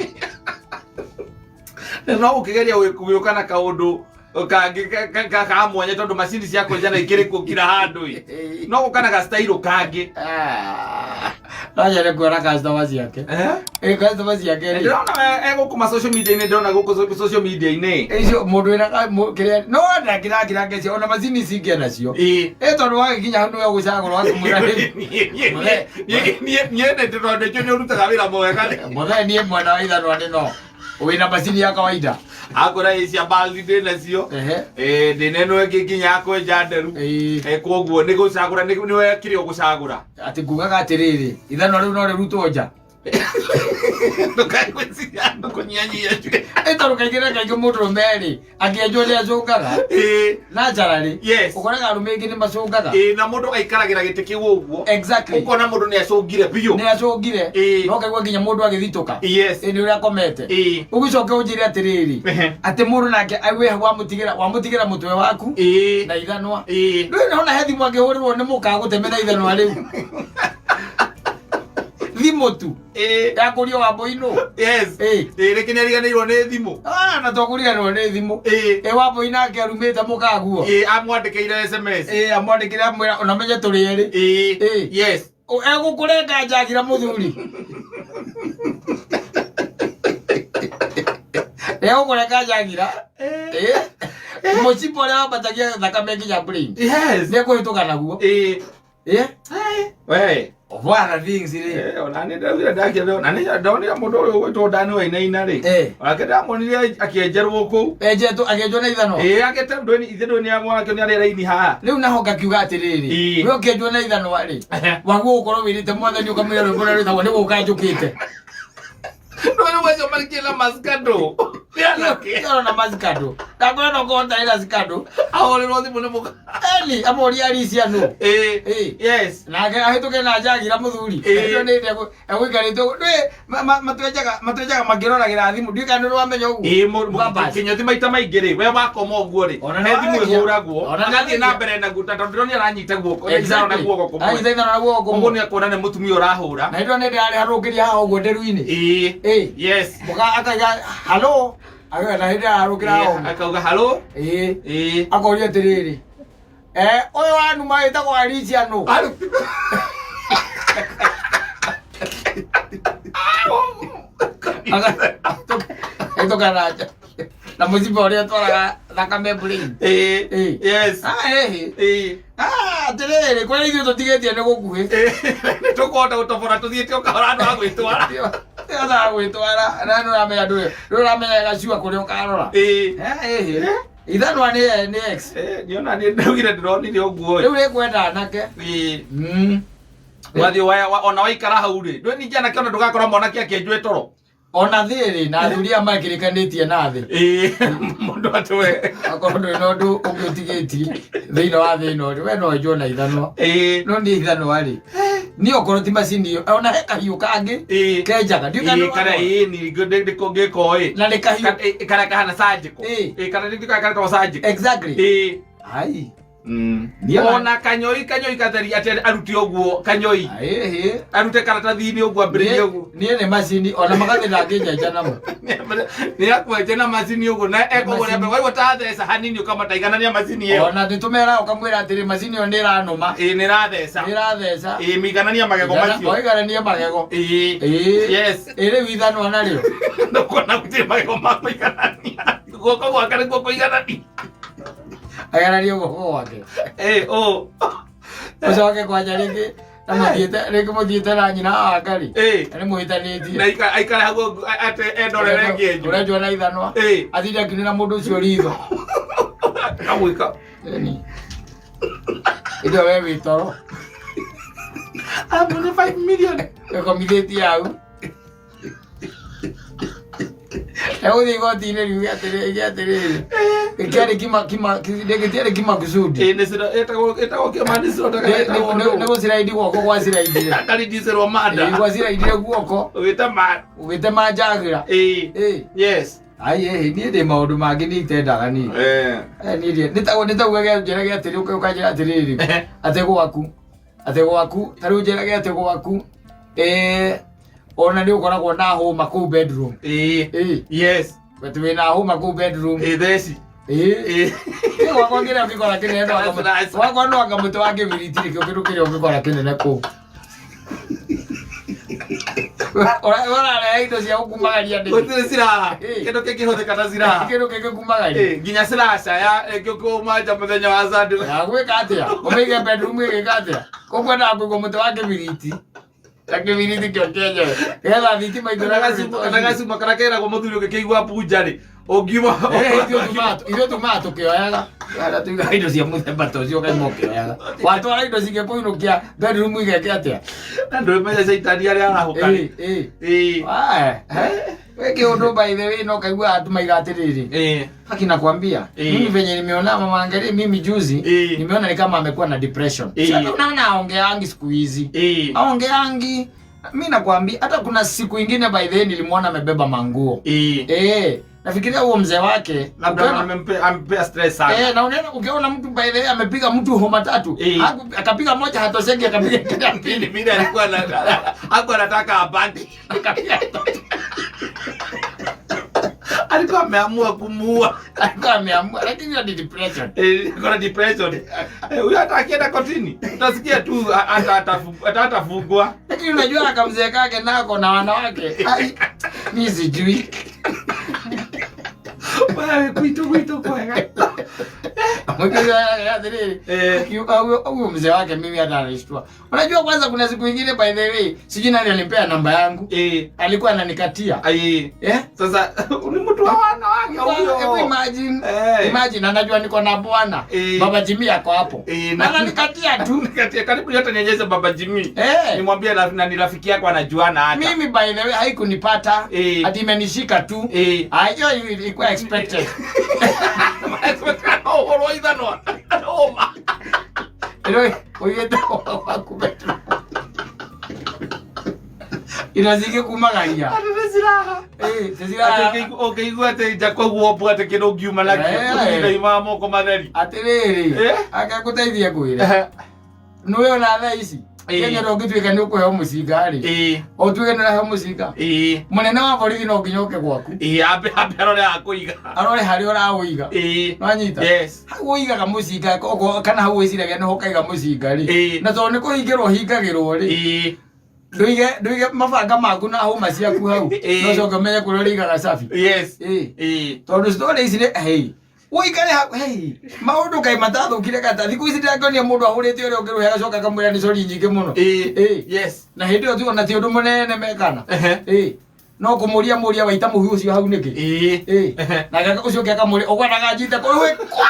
No ũkĩgeria gũgĩũka na kaũndũ kangĩ ka mwanya tondũ macini cia kwenjana ikĩrĩ kuo kila handũ ĩ. No gũka na gastairo kangĩ. Ah. No nyende kuona customer ciake. Eh? Ĩ customer ciake rĩ. Ndĩrona we egũkũ ma social media-inĩ ndĩrona gũkũ social media-inĩ. Icio mũndũ wĩna kĩrĩa no ndakĩrakĩra ngeci ona macini ici ingĩ nacio. Ĩĩ. Ĩ tondũ wagĩkinya hau nĩwe ũgũcagũra wakĩmwĩra rĩ. Niĩ nyendete tondũ nĩkĩo nĩ ũrutaga wĩra mwega rĩ. Mũthee niĩ mwena wa ithanwa nĩ no. Wĩna macini ya kawaida. Akora ĩ cia baldi ndĩ nacio. Ehe. Ĩ ndĩ na ĩno ĩngĩ nginya ya kwenja nderu. Ĩĩ. Ĩ koguo nĩ gũcagũra nĩwe kĩrĩa ũgũcagũra. Atĩ ngugaga atĩrĩrĩ ithanwa rĩu no rĩrutwo nja. Ndũkae gwĩciria andũ kũnyihanyihia njuĩrĩ. Ĩ tondũ kaingĩ na kaingĩ mũndũrũme rĩ akĩenjwo nĩ acũngaga. Ĩĩ. Naturally. Yes. Ũkoraga arũme aingĩ nĩ macũngaga. Ĩĩ, na mũndũ aikaragĩra gĩtĩ kĩu ũguo. Exactly. Ũkona mũndũ nĩ acũngire biũ. Nĩ acũngire. Ĩĩ. No kaigua nginya mũndũ agĩthitũka. Yes. Ĩ nĩ ũrĩa akomete. Ĩĩ. Ũgĩcoke ũnjĩre atĩrĩrĩ. Ehe. Atĩ mũndũ nake wĩ hau wamũtigĩra wamũtigĩra mũtwe waku Ĩĩ. na ithanwa. Ĩĩ. Ndũĩ nona he thimũ angĩhũrĩrwo nĩ mũka agũteme na ithanwa rĩu. Thimũ tu. Ĩĩ. Yakũrio Wambũi nũ. Yes. Ĩĩ. Ĩĩ, rĩngĩ nĩ ariganĩirwo nĩ thimũ. Ah, na twakũriganĩrwo nĩ thimũ. Ĩĩ. Ĩ Wambũi nake arumĩte mũkaguo. Ĩĩ, amwandĩkĩire SMS. Ĩ amwandĩkĩre amwĩra ona menye tũrĩ erĩ. Ĩĩ. Ĩĩ. Yes. Egũkũrenga njagira mũthuri. Egũkũrenga njagira. Ĩ. Mũcipo ũrĩa wambatagia thakame nginya brain. Yes. Nĩ ekũhĩtũka naguo. Ĩĩ. Ĩ. We. Of other things rĩ. Eh, ona nĩ ndaugire ndakĩrĩ ona nĩ ndonire mũndũ ũyũ ũgwĩtwo Dani Wainaina rĩ. Eh. Onake ndamuonire akĩenjerwo kũu. Enjetwo akĩenjwo na ithanwa. Ĩĩ, akĩte ndũĩ ithe ndũĩ nĩ mwanake nĩ arĩ raini haha. Rĩu naho ngakiuga atĩrĩrĩ. Ĩĩ. We ũkĩenjwo na ithanwa rĩ. Waguo gũkorwo wĩrĩte mwathani ũkamwĩra rwĩmbo rũrĩa rwĩtagwo nĩ gũka njũkĩte. Ndũĩ rĩu acio marĩkĩe na maskando. Nĩ anake. Kĩoro na masikando. Ndakwĩra no ũkorwo ũtarĩ na sikando. Ahũrĩrwo thimũ nĩ mũka. Eni amũria Alicia nũ. Ĩĩ. Ĩĩ. Yes. Nake ahĩtũke na njagira mũthuri. Ĩĩ. Ĩyo nĩ ĩrĩa egũikarĩte ũguo. Ndũĩ matwenjaga matwenjaga makĩroragĩra thimũ. Ndiũĩ kana nĩ ũramenya ũguo. Ĩĩ, Pampers. kĩnyũthi maita maingĩ rĩ, we wakoma ũguo rĩ, Ona nĩ he thimũ waragia. ĩhũragwo, Ona nĩ agathiĩ na waragia. mbere na guta tondũ ndĩronire aranyita guoko, na guoko kũmwe. Anyita ithanwa na guoko Koguo kũmwe. nĩ akuona nĩ mũtumia ũrahũra. Na ndĩrona nĩ ndĩrarĩharũkĩria haha ũguo nderu-inĩ. Ĩĩ. Ĩĩ. Yes. Mũka akaiga halo. Akauga na hĩndĩ ararũkĩra haha Ĩĩ, ũguo. akauga halo. Ĩĩ. Ĩĩ. Akoria atĩrĩrĩ. Eh, ũyũ wanuma wĩtagwo Alicia nũ? Ahĩtũka na nja. Na mũcibi ũrĩa ũtwaraga thakame brain. Ĩĩ. Ĩĩ. Yes. Ah, ĩhĩ. Ĩĩ. Ah, atĩrĩrĩ, kũrĩa ithuĩ tũtigĩtie nĩ gũkuhĩ. Ĩĩ. Nĩ tũkũhota gũtobora tũthiĩte o kahora andũ a gwĩtwara. Tihotaga gwĩtwara, na nĩ ũramenya ndũrĩ, ndũrĩ ũramenya gacua kũrĩa ũkarora. Ĩĩ. Eh, ĩhĩ. Ithanwa nĩ nĩ X. Ĩĩ, niona nĩ ndaugire ndĩronire ũguo. Rĩu rĩkwenda anake. Ĩĩ. Mm. Wathiĩ ona waikara hau rĩ, ndũĩ ningĩ anake ona ndũgakora mwanake akĩenjwo toro. Ona thĩ-rĩ, na athuri aya makĩrĩkanĩtie na thĩ. Ĩĩ. Mũndũ atwe. Akorwo ndũrĩ na ũndũ ũngĩ ũtigĩtie thĩinĩ wa thĩ ĩno rĩ, we no wenjwo na ithanwa. Ĩĩ. No niĩ ithanwa rĩ, niĩ okorwo ti macini ĩyo, ona he kahiũ kangĩ Ĩĩ. kenjaga. Ndiũĩ kana Ĩĩ, kana ĩĩ nĩ ngĩkoĩ. Na nĩ kahiũ. Karĩa kahana surgical. Ĩĩ. Ĩĩ, kana nĩ karetagwo surgical. Exactly. Ĩĩ. Ai. Niĩ ona- Ona kanyoi kanyoi gatheri atĩ arute ũguo kanyoi. Ĩhĩ. Arute karatathi-inĩ ũguo ambĩrĩrie ũguo. Niĩ nĩ macini ona magathĩ ndangĩnjenja namo. Nĩ akwenje na macini ũguo na ekũgũrĩa Macini. mbere waigua ta theca hanini ũkamataigana macini ĩyo. Ona nĩ tũmeraga ũkamwĩra atĩrĩ macini ĩyo nĩ ĩranũma. Ĩĩ nĩ ĩratheca. Nĩ ĩratheca. Ĩĩ mĩiganania magego macio. Oigananie magego. Ĩĩ. Ĩĩ. Yes. Ĩ rĩu ithanwa narĩo. Ndũkuona gũtirĩ magego ma kũiganania. Guoko gwake nĩkuo kũiganania. Aigananie guoko gwake. Ĩĩ ũ. Ũcoke kwanja rĩngĩ na mũthiĩte rĩngĩ mũthiĩte na nyina wa Wangari. Ĩĩ. Na nĩ mũhĩtanĩtie. Na aikare hau ũguo, atĩ endorere ngĩenjwo. Ũrenjwo na ithanwa. Ĩĩ. Athire akĩnĩra mũndũ ũcio ritho. Kamwĩka. Ĩni. Ĩndĩ we wĩ toro. Amũne 5 million. Ĩkomithĩtie hau. Egũthiĩ igoti-inĩ riuge atĩrĩ atĩrĩrĩ. Gĩtiarĩ kima kima gĩtiarĩ kima kusudi. Ĩĩ nĩ cira ĩtagwo ĩtagwo kĩmani cirota Nĩ gũciraindi guoko gwaciraindire. Akarindicĩrwo manda. Gwaciraindire guoko Ũgĩte ma. ũgĩtema njagĩra. Ĩĩ. Ĩĩ. Yes. Ai ĩhĩ niĩ ndĩ maũndũ mangĩ niĩ itendaga niĩ. Eh. Eh, niĩ nĩ tauga njĩrage atĩrĩ ũkanjĩra atĩrĩrĩ atĩ gwaku atĩ gwaku ta rĩu njĩrage atĩ gwaku eh, ona nĩ ũkoragwo na hũma kũu bedroom. Ĩĩ. Ĩĩ. Yes. Atĩ wĩna hũma kũu bedroom. Ĩĩ theci. Ĩĩ. Ĩĩ. Ĩ gwakwa kĩrĩa ũngĩkora kĩnene no anga Kana gwakwa no anga mũtĩ wa kĩbiriti nĩkĩo kĩndũ kĩrĩa ũngĩkora kĩnene kũu. Ũrarehe indo cia gũkumagaria nĩkĩ? Gũtirĩ silaha. Ĩĩ. Kĩndũ kĩngĩhũthĩka ta silaha. Kĩndũ kĩngĩkumagaria. Ĩĩ, nginya silasha ya ĩngĩkũma nja mũthenya wa Sunday. Ya gwĩka atĩa? Ũmĩige bedroom ĩgĩka atĩa? Ũkwendaga kũigwo mũtĩ wa kĩbiriti. Ta kĩbiriti kĩo kĩenyewe nĩgetha thitima Kana gacuma karĩa keragwo mũthuri ũngĩkĩigua bunja rĩ ũngiuma Ithuĩ tumaga tũkĩoyaga harĩa tuigaga indo cia mũthemba ta ũcio ũkaima ũkĩoyaga watwara indo cingĩkũinũkia bedroom igeke atĩa Na ndũmenya caitani arĩa arahũka rĩ. Ĩ, ĩ. Ĩ. Aya, eh, we kĩũndũ by the way no kaigua andũ maiga atĩrĩrĩ Ĩ. haki nakwambia Eh. mimi venye nimeona mama Angalia mimi juzi Eh. nimeona ni kama amekuwa na depression Eh. Sasa unaona aongeangi siku hizi Ĩ. aongeangi mi nakwambia hata kuna siku ingine by the way nilimwona amebeba manguo Ĩ. eh nafikiria huo mzee wake Labda ukiona- amempea stress sana. Eh, na unaona ukiona mtu by the way amepiga mtu homa tatu Eh. Akapiga moja hatosheki akapiga ingine ya pili Mimi alikuwa na hakuwa anataka abaki. akapiga tatu. Alikuwa ameamua kumuua. Alikuwa ameamua lakini hiyo ni depression Eh, kuna depression. Eh, huyo hata akienda kotini utasikia tu hata hata atafungwa. Lakini unajua akamzee kake nako na wanawake. Ai, mi sijui. Wewe kwitu kwitu kwega. Mwekeza atĩrĩrĩ, Eh. akiuka huyo mzee wake mimi hata anishtua. Unajua kwanza kuna siku ingine by the way, sijui nani alimpea namba yangu. Eh, Alikuwa ananikatia. ai. Eh? Sasa ni mtu wa wanawake Hebu huyo. imagine. Eh. Imagine anajua niko na bwana. Eh. Baba Jimmy ako hapo. Eh, Na ananikatia tu. Nikatia karibu hata nionyeshe baba Jimmy. Eh. Nimwambie na ni rafiki yako anajuana hata. Mimi by the way haikunipata. Eh. Ati imenishika tu. Eh. Ah, hiyo ilikuwa expected. Ũhoro ithanwa. Oma. Ĩno ũigĩte waku bedroom. Indo cingĩkumagaria. Atĩ nĩ silaha. Ĩ, ciciraha. Atĩ ũngĩigua atĩ nja koguo mbũ atĩ kĩndũ ũngiuma nakĩo Eh. ũthinda moko matheri. Atĩrĩrĩ, Eh. akagũteithie ngwĩre. Nĩwe ona thaa ici. Eh. Kenya ndũngĩtuĩka nĩ ũkũheo mũcinga rĩ. Ĩ. Ũtuĩke nĩ ũraheo mũcinga. Ĩ. Mũnene wa borithi no nginya ũke gwaku. Ĩ, ambe ambe arore hakũiga. Arore harĩa ũraũiga. Ĩ. Nĩwanyita? Yes. Hau ũigaga mũcinga koguo kana hau wĩciragia nĩho ũkaiga mũcinga rĩ. Eh. Na tondũ nĩ kũhingĩrwo hingagĩrwo rĩ. Ĩ. Ndũige ndũige mabanga maku na hũma ciaku hau. Eh. No coke ũmenye kũrĩa ũrĩigaga cabi. Yes. Ĩ. Ĩ. Tondũ story ici nĩ hei. Ũikare hau hei. Maũndũ kaĩ matathũkire kata. Thikũ ici ndĩrakenia mũndũ ahũrĩte ũrĩa ũngĩ rũhĩ agacoka akamwĩra nĩ cori nyingĩ mũno. Ĩ. Ĩ. Yes. Na hĩndĩ ĩyo tu ona ti ũndũ mũnene mekana. Ehe. Ĩ. No kũmũria mũria waita mũhu ũcio hau nĩkĩ? Ĩ. Ĩ. Ehe. Na ũcio ũngĩ akamũria ũgwanaga njite kũrĩ kwa.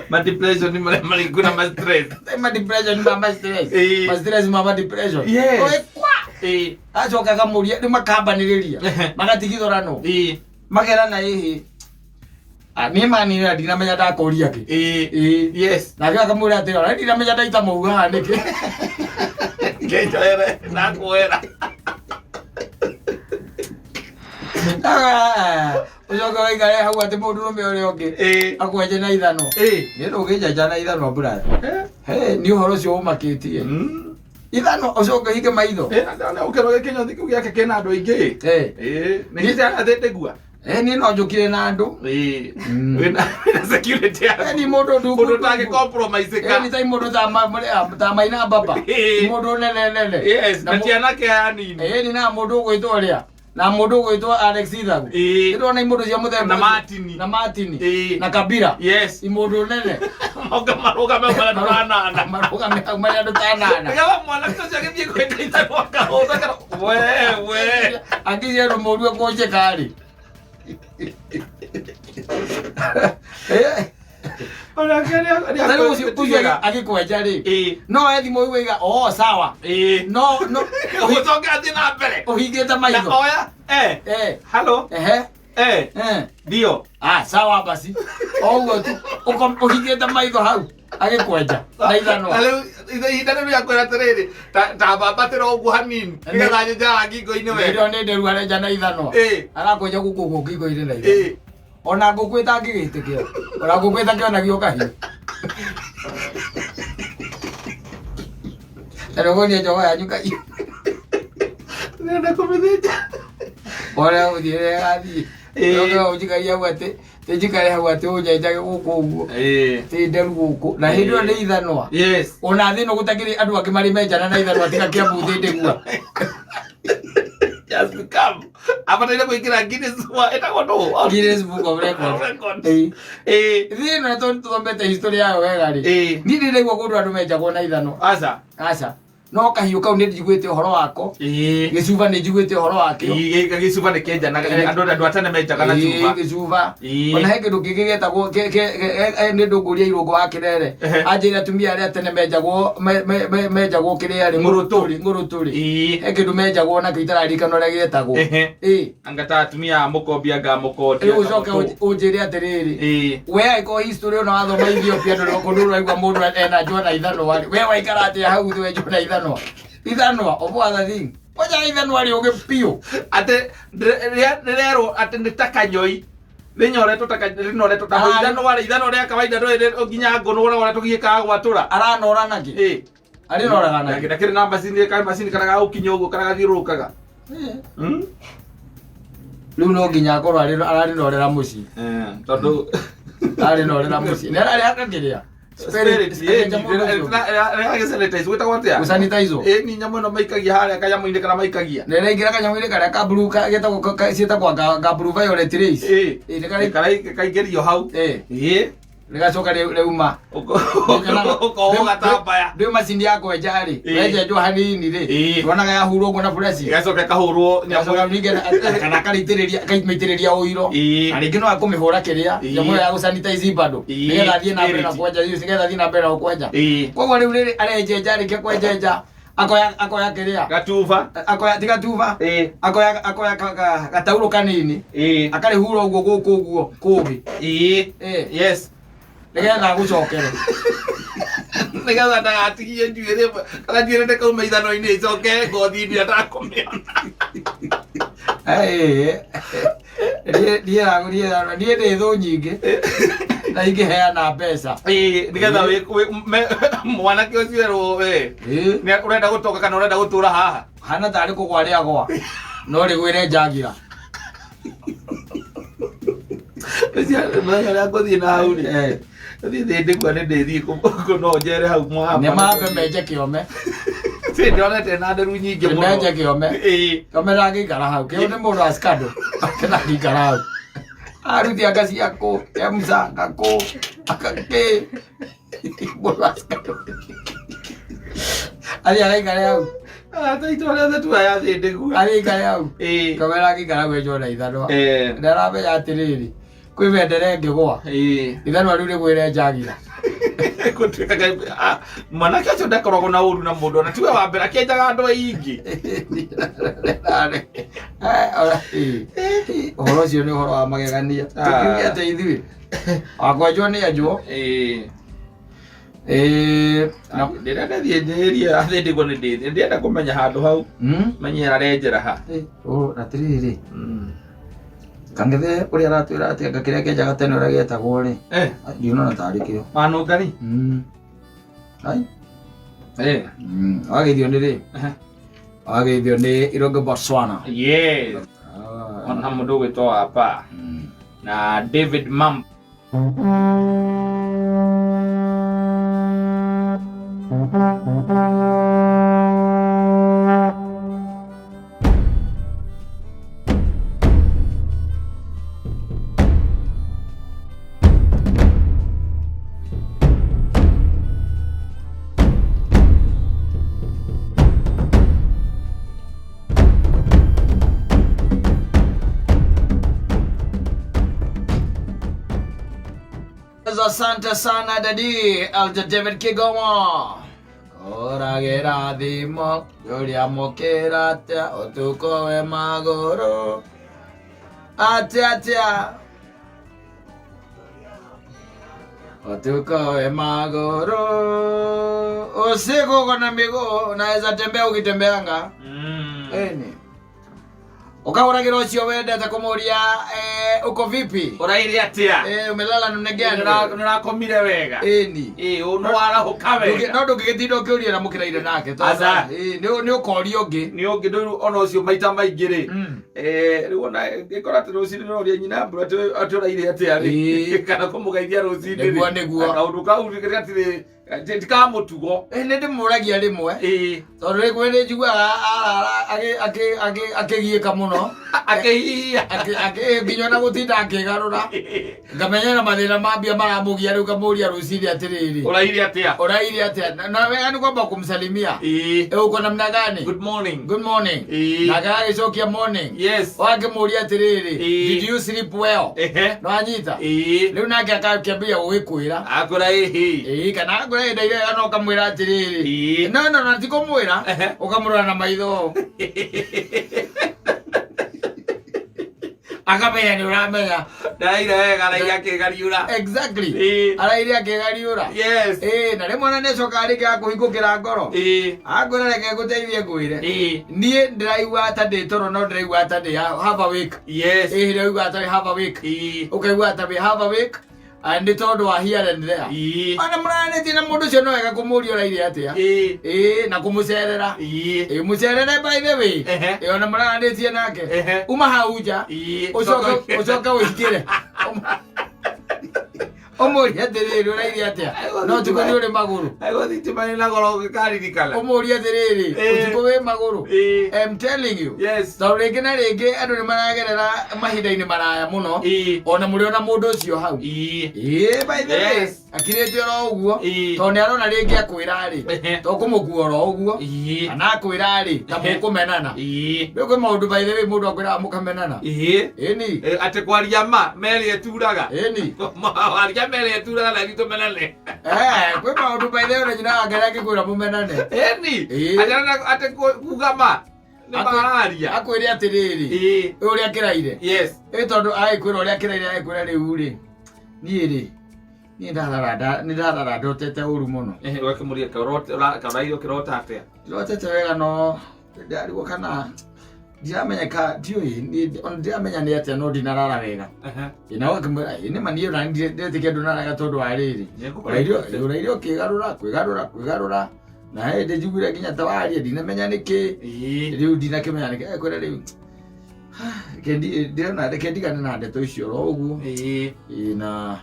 Ma depression nĩ marĩa marĩ na ma stress. Ma depression ma ma stress. Ĩ. Ma stress ma ma depression. Yes. Ũĩ kwa. Ĩ. Acoka akamũria rĩu makambanĩrĩria. Ehe. Magatigithũranwo. Ĩ. Makerana ĩhĩ. Ah, niĩ manĩrĩra ndinamenya ndakũria kĩ. Ĩ. Ĩ. Yes. Nake akamwĩra atĩrĩ ona ndinamenya ndaita mũhu haha nĩkĩ. Ngejoere ndakwĩra. Ah, Ũcoke ũikare hau atĩ mũndũrũme ũrĩa ũngĩ Ĩ. akwenje na ithanwa. Ĩ. Nĩ ndũngĩnjenja na ithanwa brother. He, nĩ ũhoro ũcio ũmakĩtie. Mm. Ithanwa ũcoke ũhinge maitho. Ĩ, na ndona ũkĩrora kĩnyũthi kĩu gĩake kĩna andũ aingĩ. Eh. Ĩ, nĩ gĩcarathĩte Eh, niĩ no njũkire na andũ. Ĩ. Mm. Wĩna wĩna security yaku. Eh, ni mũndũ ndungu. Mũndũ ũtangĩ compromise Eh, ni ka. ta mũndũ ta ta maina baba. Ĩ. Mũndũ nene nene. Yes, Na na ti anake aya anini. Eh, ni na mũndũ ũgwĩtwo ũrĩa. Na mũndũ ũgwĩtwo Alex Ithagu. Ĩ. Ndĩrona imũndũ cia mũthemba. Na ũcio. Martini. Na Martini. Ĩ. Na Kabira. Yes. Imũndũ nene. Moka marũgame marĩa tũranana. Marũgame hau marĩa andũ ta anana. Nĩgetha mwanake ũcio agĩthiĩ kwenda ithanwa akahũta kana we we. Akĩcia mũru ekũnjĩka rĩ. Eh, Onake nĩ ta rĩu ũcio ũcio agĩkwenja rĩ. Ĩ. No ethimũ ũiga oh sawa. Ĩ. No no Ũcoke athiĩ na mbere. ũhingĩte Na maitho. oya. Eh. Eh, Hello. ehe. Eh. Eh. Ndio. Ah, sawa basi. Oguo tu ũhingĩte maitho hau agĩkwenja na ithanwa. Na rĩu ihinda rĩu rĩa kwĩra atĩrĩrĩ ta bambatĩra ũguo hanini nĩgetha nyenjaga ngingo-inĩ wega. Nĩrĩo nĩ nderu arenja na ithanwa. Ĩ. Arakwenja gũkũ ũguo ngingo-inĩ na ithanwa. Ĩ. Ona ngũkũ ĩtangĩgĩtĩkĩra. Ona ngũkũ ĩtakĩonagio kahiũ. Na nĩũkuonia njogo yanyu kahiũ. Nĩrenda kũmĩthĩnja. Ona ũthiĩre gathiĩ. Ĩ. Ũcoke ũnjikarie hau atĩ tĩ njikare hau atĩ ũnjenjage gũkũ ũguo. Ĩ. Tĩ nderu gũkũ. Na hĩndĩ ĩyo nĩ ithanwa. Yes. Ona thĩ ĩno gũtakĩrĩ andũ angĩ marĩ menjana na ithanwa tiga Kĩambu thĩ ndĩgua. Has become abataire gwĩkĩra Guinness wa ĩtagwo ndũ? Guinness Book of Records. Records. Ĩĩ. Ĩĩ. Ithuĩ ĩno tondũ tũthomete history yayo wega rĩ. Ĩĩ. Niĩ ndĩraigua kũndũ andũ menjagwo na ithanwa. Aca. Aca. No kahiũ kau nĩ njiguĩte ũhoro wako. Ĩĩ. Gĩcuba nĩ njiguĩte ũhoro wakĩo. Ĩĩ, gĩcuba nĩ kĩenjanaga andũ a tene menjaga na Ĩĩ, cuba. gĩcuba. Ĩĩ. Ona he kĩndũ kĩngĩ gĩtagwo nĩ ndũngũria irũngũ wa kĩrere. Ehe. Anjĩra atumia arĩa tene menjagwo menjagwo kĩrĩa rĩ Ng'ũrũtũ. ng'ũrũtũ rĩ. Ĩĩ. He kĩndũ menjagwo nakĩo itararikana ũrĩa gĩetagwo. Ehe. Ĩĩ. Anga ta atumia a mũkombi anga mũkondi. Rĩu ũcoke ũnjĩre atĩrĩrĩ. Ĩĩ. We angĩkorwo history ona wathoma Ethiopia ndũrĩ kũndũ ũraigua mũndũ ena njwa na ithanwa rĩ. We waikara atĩa hau thĩ wenjwo na ithanwa? Ithanwa of other thing. Koja ithanwa rĩũgĩ biũ. Atĩ rĩrerwo atĩ nĩ ta kanyoi rĩnyoretwo ta rĩnoretwo ta Ah. ithanwa rĩ ithanwa rĩa kawaida ndũrĩ nginya ngũnũ ũrĩa tũgiĩkaga gwatũra. Aranora nakĩ? Ĩĩ. Arĩnoraga nakĩ? Na kĩrĩ na macini ka macini kana gagũkinya ũguo kana gathiũrũrũkaga. Rĩu no nginya akorwo ararĩnorera mũciĩ. Tondũ Ararĩnorera mũciĩ. Nĩ ararĩ akakĩrĩa. Spirit, ĩĩ, rĩragĩsanitize gwĩtagwo atĩa? Gũsanitizwo. Ĩĩ, ni nyamũ ĩno maikagia harĩa kanyamũ-inĩ karĩa maikagia. Na ĩraingĩra kanyamũ-inĩ karĩa ka blue getagwo ciĩtagwo ka blue violet rays. Ĩĩ. Ĩĩ, nĩ karĩ- Kaingĩrio hau. Ĩĩ. Ĩĩ. Rĩgacoka rĩuma. Ũkohwo gatambaya. Rĩu macini ya kwenja rĩ, Ĩĩ. wenjenjwo hanini rĩ, Ĩĩ. wonaga yahurwo ũguo na bureci. Ĩgacoka ĩkahũrwo Gacoka nyamũ. ningĩ kana akarĩitĩrĩria akaimĩitĩrĩria ũiro. Ĩĩ. Na rĩngĩ no akũmĩhũra kĩrĩa, Ĩĩ. nyamũ ĩyo ya gũsanitize bado. Ĩĩ. Nĩgetha athiĩ na mbere na Spirit. kwenja, nĩgetha athiĩ na mbere na kwenja. Ĩĩ. Koguo rĩu rĩrĩ arenjenja arĩkia kwenjenja, akoya kĩrĩa, Gatuba. akoya ti gatuba, Ĩĩ. akoya gataurũ kanini, Ĩĩ. akarĩhura ũguo gũkũ ũguo kũgĩ. Ĩĩ. Ĩĩ. Yes. Nĩgetha agũcokere. Nĩgetha ndagatigie njuĩrĩ kana njuĩrĩ ndĩkauma ithanwa-inĩ ĩcoke ngothi-inĩ atakũmĩona. Niĩ ndĩ thũ nyingĩ na ingĩheana mbeca. Ĩĩ, nĩgetha mwanake ũcio erwo we Ĩĩ. nĩ ũrenda gũtoka kana ũrenda gũtũra haha. Hana tarĩ kũgwa rĩagwa no rĩgwĩre njagira. Mũthenya ũrĩa ngũthiĩ na hau rĩ Eh. thiĩ thĩndĩ kua nĩ ndĩthiĩ no njere hau mwamba. Nĩ mambe menje kĩome. Ndĩronete na nderu nyingĩ Nĩ mũno. menje kĩome. Ĩĩ. Kĩome ndangĩikara hau. Kĩo nĩ mũndũ wa scandal. Ndangĩikara hau. Aruti anga ciakũ, kemuca, gakũ, akakĩ. Mũndũ wa scandal. Athiĩ agaikare hau. Arata aitũ arĩa othe tuoya thĩndĩ kua. Athiĩ aikare hau. Ĩĩ. Kĩome ndangĩikara kwenjwo na ithanwa. Eh. Ndaramenya atĩrĩrĩ, kwĩ bendera ĩngĩgwa. Ĩĩ. Ithanwa rĩu rĩgwĩre njagira. Gũtuĩkaga mwanake ũcio ndakoragwo na ũru na mũndũ ona tiwe wa mbere akĩenjaga andũ aingĩ. Ũhoro ũcio nĩ ũhoro wa magegania. Tũkiuge atĩ ithuĩ wakwenjwo nĩ enjwo. Ĩĩ. Ĩĩ, na- Ndĩrenda thiĩ njĩrie athĩndĩ guo nĩ ndĩthiĩ ndĩrenda kũmenya handũ hau Hmm? menye arenjera ha. Ũ, atĩrĩrĩ kangethe ũrĩa aratwĩra atĩ anga kĩrĩa kĩenjaga tene ũrĩa gĩetagwo rĩ Eh, ndinona tarĩ kĩo. manũngari. Ai. Eh. Wageithio nĩ rĩ? Wageithio nĩ Irongo Botswana. Yes. Ona mũndũ ũgwĩtwo wapa na David Mam. Asante sana dadi Elder David Kigoma. Oragera thimo ũrĩa mũkĩra atĩa ũtukũ wĩ magũrũ atĩa atĩa ũtukũ wĩ magũrũ usiku uko na miguu unaweza tembea ukitembeanga. Eni ukahũragĩra ũcio wendete kũmũria uko vipi? Ũraire atĩa? Umelala namna gani? Nĩũrakomire wega? Ĩni. Ĩĩ, nĩwarahũka wega? No ndũngĩgĩtinda ũkĩũria na mũkĩraire nake tondũ- Aca. Ĩĩ, nĩ ũkoria ũngĩ. Nĩ ũngĩ rĩu ona ũcio maita maingĩ rĩ rĩu ona ngĩkora atĩ rũcinĩ noria nyina mbura atĩ ũraire atĩa rĩ Ĩĩ. kana kũmũgeithia rũcinĩ rĩ. Nĩguo, nĩguo. Kaũndũ kau gatirĩ Ti ka mũtugo. Nĩ ndĩmũragia rĩmwe. Ĩĩ. Tondũ rĩmwe nĩ njiguaga arara akĩgiĩka mũno. Akĩhihia. Nginya ona gũtinda akĩgarũra. Ngamenya na mathĩna ma mbia maramũgia rĩu ngamũria rũcinĩ atĩrĩrĩ. Ũraire atĩa? Ũraire atĩa? Na wega nĩ kwamba kũmsalimia. Ĩĩ. Uko namna gani? Good morning. Good morning. Ĩĩ. Nake agĩcokia morning. Yes. Wakĩmũria atĩrĩrĩ, Ĩĩ. did you sleep well? Ehe. Nĩwanyita? Ĩĩ. Rĩu nake akakĩambia gũgĩkwĩra. Akwĩra ĩhĩ. Ĩĩ, kana akwĩra ĩnda irega no ũkamwĩra atĩrĩrĩ. Ĩĩ. No, no, na ti kũmwĩra, Ehe. ũkamũrora na maitho. Akamenya nĩ ũramenya. Ndaire wega araire akĩgariũra. Exactly. Ĩĩ. Araire akĩgariũra. Yes. Ĩĩ, na rĩmwe ona nĩacokaga rĩngĩ akũhingũkĩra ngoro. Ĩĩ. Akwĩra reke ngũteithie ngwĩre. Ĩĩ. Niĩ ndĩraigua ta ndĩ toro no ndĩraigua ta ndĩ half awake. Yes. Ĩĩ, ndĩraigua ta ndĩ half awake. Ĩĩ. Ũkaigua ta wĩ half awake and nĩ tondũ wa here and there. Ĩĩ. Ona mũranĩtie na mũndũ ũcio no wega kũmũria ũraire atĩa. Ĩĩ. Ĩĩ, na kũmũcerera. Ĩĩ. Ĩĩ, mũcerere by the way. Ehe. Ĩĩ, ona mũranĩtie nake. Ehe. Uma hau nja. Ĩĩ. Ũcoke ũcoke ũingĩre. Ũmũrie atĩrĩrĩ ũraire atĩa. No ũtukũ nĩ ũrĩ magũrũ. Aigua thitima nĩ na goro ũngĩkaririkana. Ũmũrie atĩrĩrĩ Ĩĩ. ũtukũ wĩ magũrũ. Ĩĩ. I'm telling you. Yes. Tondũ rĩngĩ na rĩngĩ andũ nĩ maragerera mahinda-inĩ maraya mũno. Ĩĩ. Ona mũrĩ ona mũndũ ũcio hau. Ĩĩ. Ĩĩ, by the way, Yes. akirĩte oro ũguo. Ĩĩ. Tondũ nĩ arona rĩngĩ akwĩra rĩ. Ehe. To kũmũkua oro ũguo. Ĩĩ. Kana akwĩra rĩ ta Ehe. mũkũmenana. Ĩĩ. Rĩu kwĩ maũndũ by the way mũndũ akwĩraga mũkamenana. Ĩĩ. Ĩni. Atĩ kwaria ma merĩ ĩturaga. Ĩni. Waria merĩ ĩturaga na ithuĩ tũmenane. Kwĩ maũndũ by the way ona nyina wake angĩkwĩra mũmenane. Ĩni. Ĩĩ. Atĩ atĩ kuga ma nĩ mararia. Akwĩre atĩrĩrĩ. Ĩĩ. Ũrĩa kĩraire. Yes. Ĩ tondũ agĩkwĩra ũrĩa kĩraire agĩkwĩra rĩu rĩ. Niĩ rĩ. Niĩ nĩ ndarara ndotete ũru mũno. Ehe, ũgakĩmũria kaũraire ũkĩrota atĩa? Ndĩrotete wega no ndarigwo kana ndiramenyeka ndiũĩ niĩ ona ndiramenya nĩ atĩa no ndinarara wega. Ehe. Ĩ na ũgakĩmwĩra ĩ nĩma niĩ ona ndĩretĩkia ndũnarara tondũ wa rĩrĩ. Nĩngũkora Ũraire ũkĩgarũra kwĩgarũra kwĩgarũra na hĩndĩ njiguire nginya ta waria ndinamenya nĩkĩ. Ĩĩ. Rĩu ndinakĩmenya nĩkĩ. Ekwĩra rĩu reke ndĩrona reke ndigane na ndeto icio oro ũguo. Ĩĩ. Ĩ na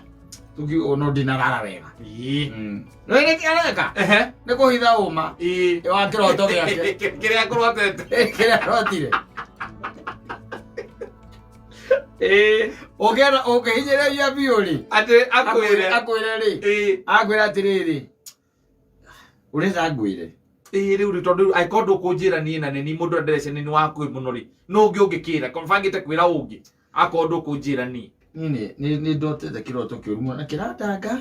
tũngiuga no ndinarara wega. Ĩĩ. Rĩu nĩkĩ areka? Ehe. Nĩ kũhitha ũma Ĩĩ. wa kĩroto gĩake. Kĩrĩa kũrotete. Kĩrĩa arotire. Ĩĩ. Ũngĩenda ũngĩhinyĩrĩria biũ rĩ. Atĩ akwĩre. Akwĩre rĩ. Ĩĩ. Akwĩre atĩrĩrĩ. Ũrenda ngwĩre. Ĩĩ rĩu rĩ tondũ rĩu angĩkorwo ndũkũnjĩra niĩ na nĩ niĩ mũndũ ũrĩa ndĩreciria nĩ wakũĩ mũno rĩ nũ ũngĩ ũngĩkĩra bangĩte kwĩra ũngĩ akorwo ndũkũnjĩra niĩ. Niĩ nĩ ndotete kĩroto kĩũru mũno na kĩrandanga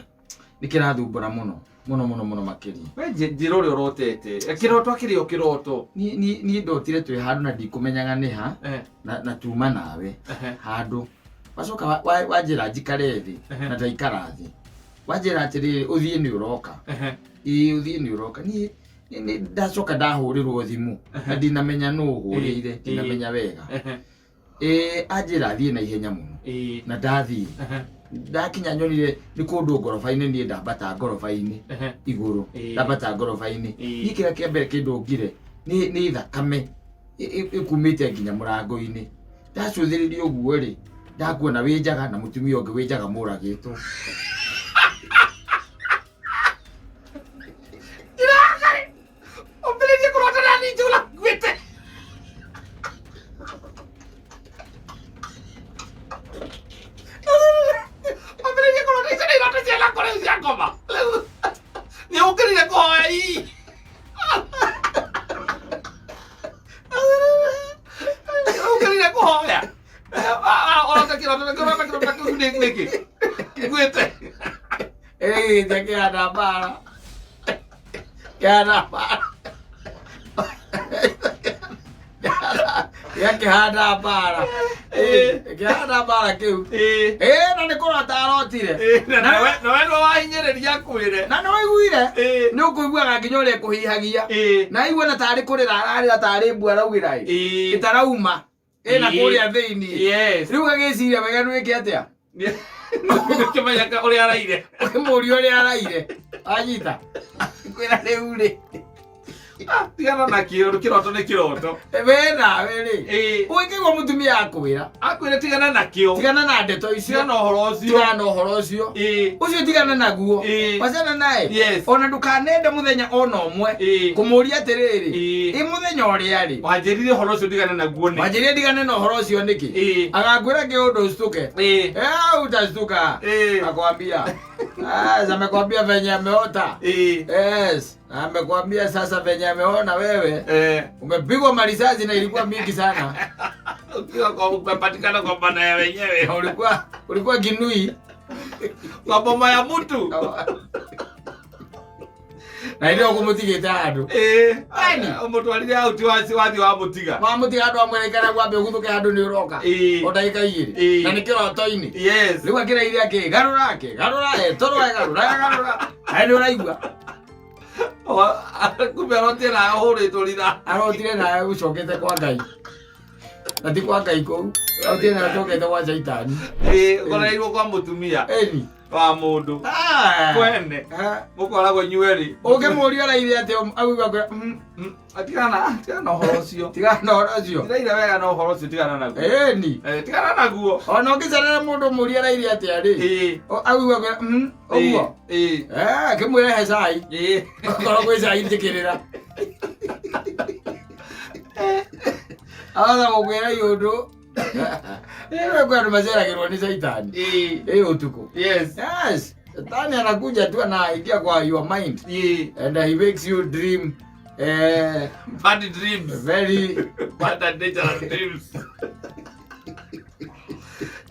nĩ kĩrathumbũra mũno mũno mũno mũno makĩria. We njĩra ũrĩa ũrotete. Kĩroto akĩrĩ o kĩroto. Niĩ ndotire twĩ handũ na ndikũmenyaga nĩ ha Ehe. na tuma nawe Ehe. handũ. Wacoka wanjĩra njikare thĩ Ehe. na ndaikara thĩ. Wanjĩra atĩrĩrĩ ũthiĩ nĩ ũroka. Ehe. Ĩĩ ũthiĩ nĩ ũroka. Niĩ ndacoka ndahũrĩrwo thimũ na ndinamenya nũ ũhũrĩire ndinamenya wega. Ehe. Ĩĩ anjĩra thiĩ na ihenya mũno Ĩĩ. na ndathiĩ. Ehe. Ndakinya nyonire nĩ kũndũ ngoroba-inĩ niĩ ndambata ngoroba-inĩ Ehe. igũrũ Ĩĩ. ndambata ngoroba-inĩ. Ĩĩ. Niĩ kĩrĩa kĩa mbere kĩndũngire nĩ thakame ĩkumĩte nginya mũrango-inĩ. Ndacũthĩrĩria ũguo rĩ ndakuona wĩ njaga na mũtumia ũngĩ wĩ njaga mũragĩtwo. Ũmbĩrĩrie kũrota na niĩ njũra nguĩte. Ũmbĩrĩrie kũrota icio nĩ iroto cia nakũ rĩu cia ngoma. Rĩu nĩ ũkĩrire kũhoya ii. Ũkĩrire kũhoya. Ũrota kĩroto kĩroto kĩroto kĩu nĩ nĩkĩ? Nguĩte. Ĩgĩte kĩhana mbara. Kĩhana mbara. Gĩakĩhana mbara. Kĩhana mbara kĩu. Ĩĩ. Ĩĩ na nĩ kũrota arotire. Ĩĩ, na we na we nĩwe wahinyĩrĩria akwĩre. Na nĩ waiguire? Ĩĩ. Nĩ ũkũiguaga nginya ũrĩa ĩkũhihagia. Ĩĩ. Na aigua na tarĩ kũrĩra ararĩra tarĩ mbu araugĩra ĩ. Ĩĩ. Ĩtarauma. Ĩna Ĩĩ. kũrĩa thĩinĩ. Yes. Rĩu agĩciria wega nĩ wĩke atĩa? Nĩkĩmenya ũrĩa araire. Ũkĩmũria ũrĩa araire. Wanyita. Kwĩra rĩu rĩ. Ah, tigana na kĩo kĩroto nĩ kĩroto. We nawe rĩ, Ĩĩ. ũngĩigua mũtumia akwĩra Akwĩre tigana nakĩo. tigana na ndeto icio, Tigana na ũhoro ũcio. tigana na ũhoro ũcio, Ĩĩ. ũcio tigana naguo, Ĩĩ. wacana naye. Yes. Ona ndũkanende mũthenya ona ũmwe Ĩĩ. kũmũria atĩrĩrĩ, Ĩĩ. ĩ mũthenya ũrĩa rĩ Wanjĩrire ũhoro ũcio ndigane naguo nĩ. Wanjĩrire ndigane na ũhoro ũcio nĩkĩ? Ĩĩ. Agakwĩra kĩũndũ ũcituke. Ĩĩ. Eh, utashtuka. Ĩĩ. Akwambia. Ah, amekwambia venye ameota. Ĩĩ. Yes, amekwambia sasa venye ameona wewe Eh. umepigwa marisasi na ilikuwa mingi sana. Ukiwa kwa umepatikana kwa bana ya wenyewe. Na ulikuwa kinui. Kwa boma ya mtu. Na ile ukumutigite handu. Ĩĩ. Ani. Ũmũtwarire out wathi wathi wamũtiga. Wamutiga handu amwerekera kwambe ũguthũke handu nĩ ũroka. Ĩĩ. O ndagĩka igĩrĩ. Ĩĩ. Na nĩ kĩroto-inĩ. Yes. Rĩu akĩraire akĩ garũra akĩ garũra etũrwo garũra garũra. Na nĩ ũraigua. Kumbe arotire nawe ũhũrĩtwo rithathi. Arotire nawe ũcokete kwa Ngai. Na ti kwa Ngai kũu. Arotire nawe ũcokete kwa Shaitani. Ĩĩ, ũkorereirwo kwa mũtumia Ĩni. wa mũndũ. Ah. Kwene. Ah. Mũkoragwo inyuerĩ. Ũngĩmũria ũraire atĩ aguigua kwĩra, Tigana tigana na ũhoro ũcio. tigana na ũhoro ũcio. Ndiraire wega na ũhoro ũcio tigana naguo. Ĩni. Eh, tigana naguo. Ona ũngĩcerera mũndũ ũmũrie araire atĩa rĩ, Ĩĩ. aguigua kwĩra, ũguo. Ĩĩ. Eh, kĩmwĩre he cai. Ĩĩ. Okorwo gwĩ cai njĩkĩrĩra. Ahota gũkwĩra iũndũ. Rĩu kwĩ andũ maceragĩrwo nĩ caitani. Ĩĩ. Ĩ ũtukũ. Yes. Yes. Shetani anakuja tu anaingia kwa your mind. Ĩĩ. And he makes you dream Bad dreams. very Bad and dangerous dreams.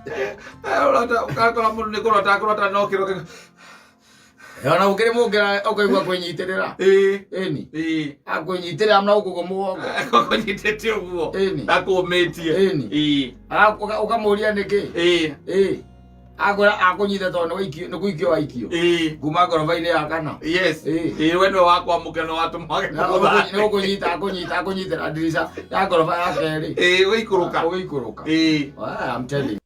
Eh, ũrota ũgakora mũndũ nĩ kũrota akũrota no kĩroto. Ona gũkĩrĩ mũngĩra ũkaigua kwĩnyitĩrĩra. Ĩĩ. Ĩni. Ĩĩ. Akwĩnyitĩrĩra na gũkũ mũgongo. Kũnyitĩte ũguo. Ĩni. Akũmĩtie. Ĩni. Ĩĩ. Ũkamũria nĩkĩ? Ĩĩ. Ĩĩ. Akwĩra akũnyita tondũ nĩ gũikio waikio. Ĩĩ. Kuma ngoroba-inĩ ya kana. Yes. Ĩĩ. Ĩĩ, we nĩwe wakwamũkĩra na watũma Na nĩ gũkũnyita akũnyita akũnyitĩra ndirica ya ngoroba ya kerĩ. Ĩĩ, ũgĩikũrũka. Ũgĩikũrũka. Ĩĩ. Ah, I'm telling you.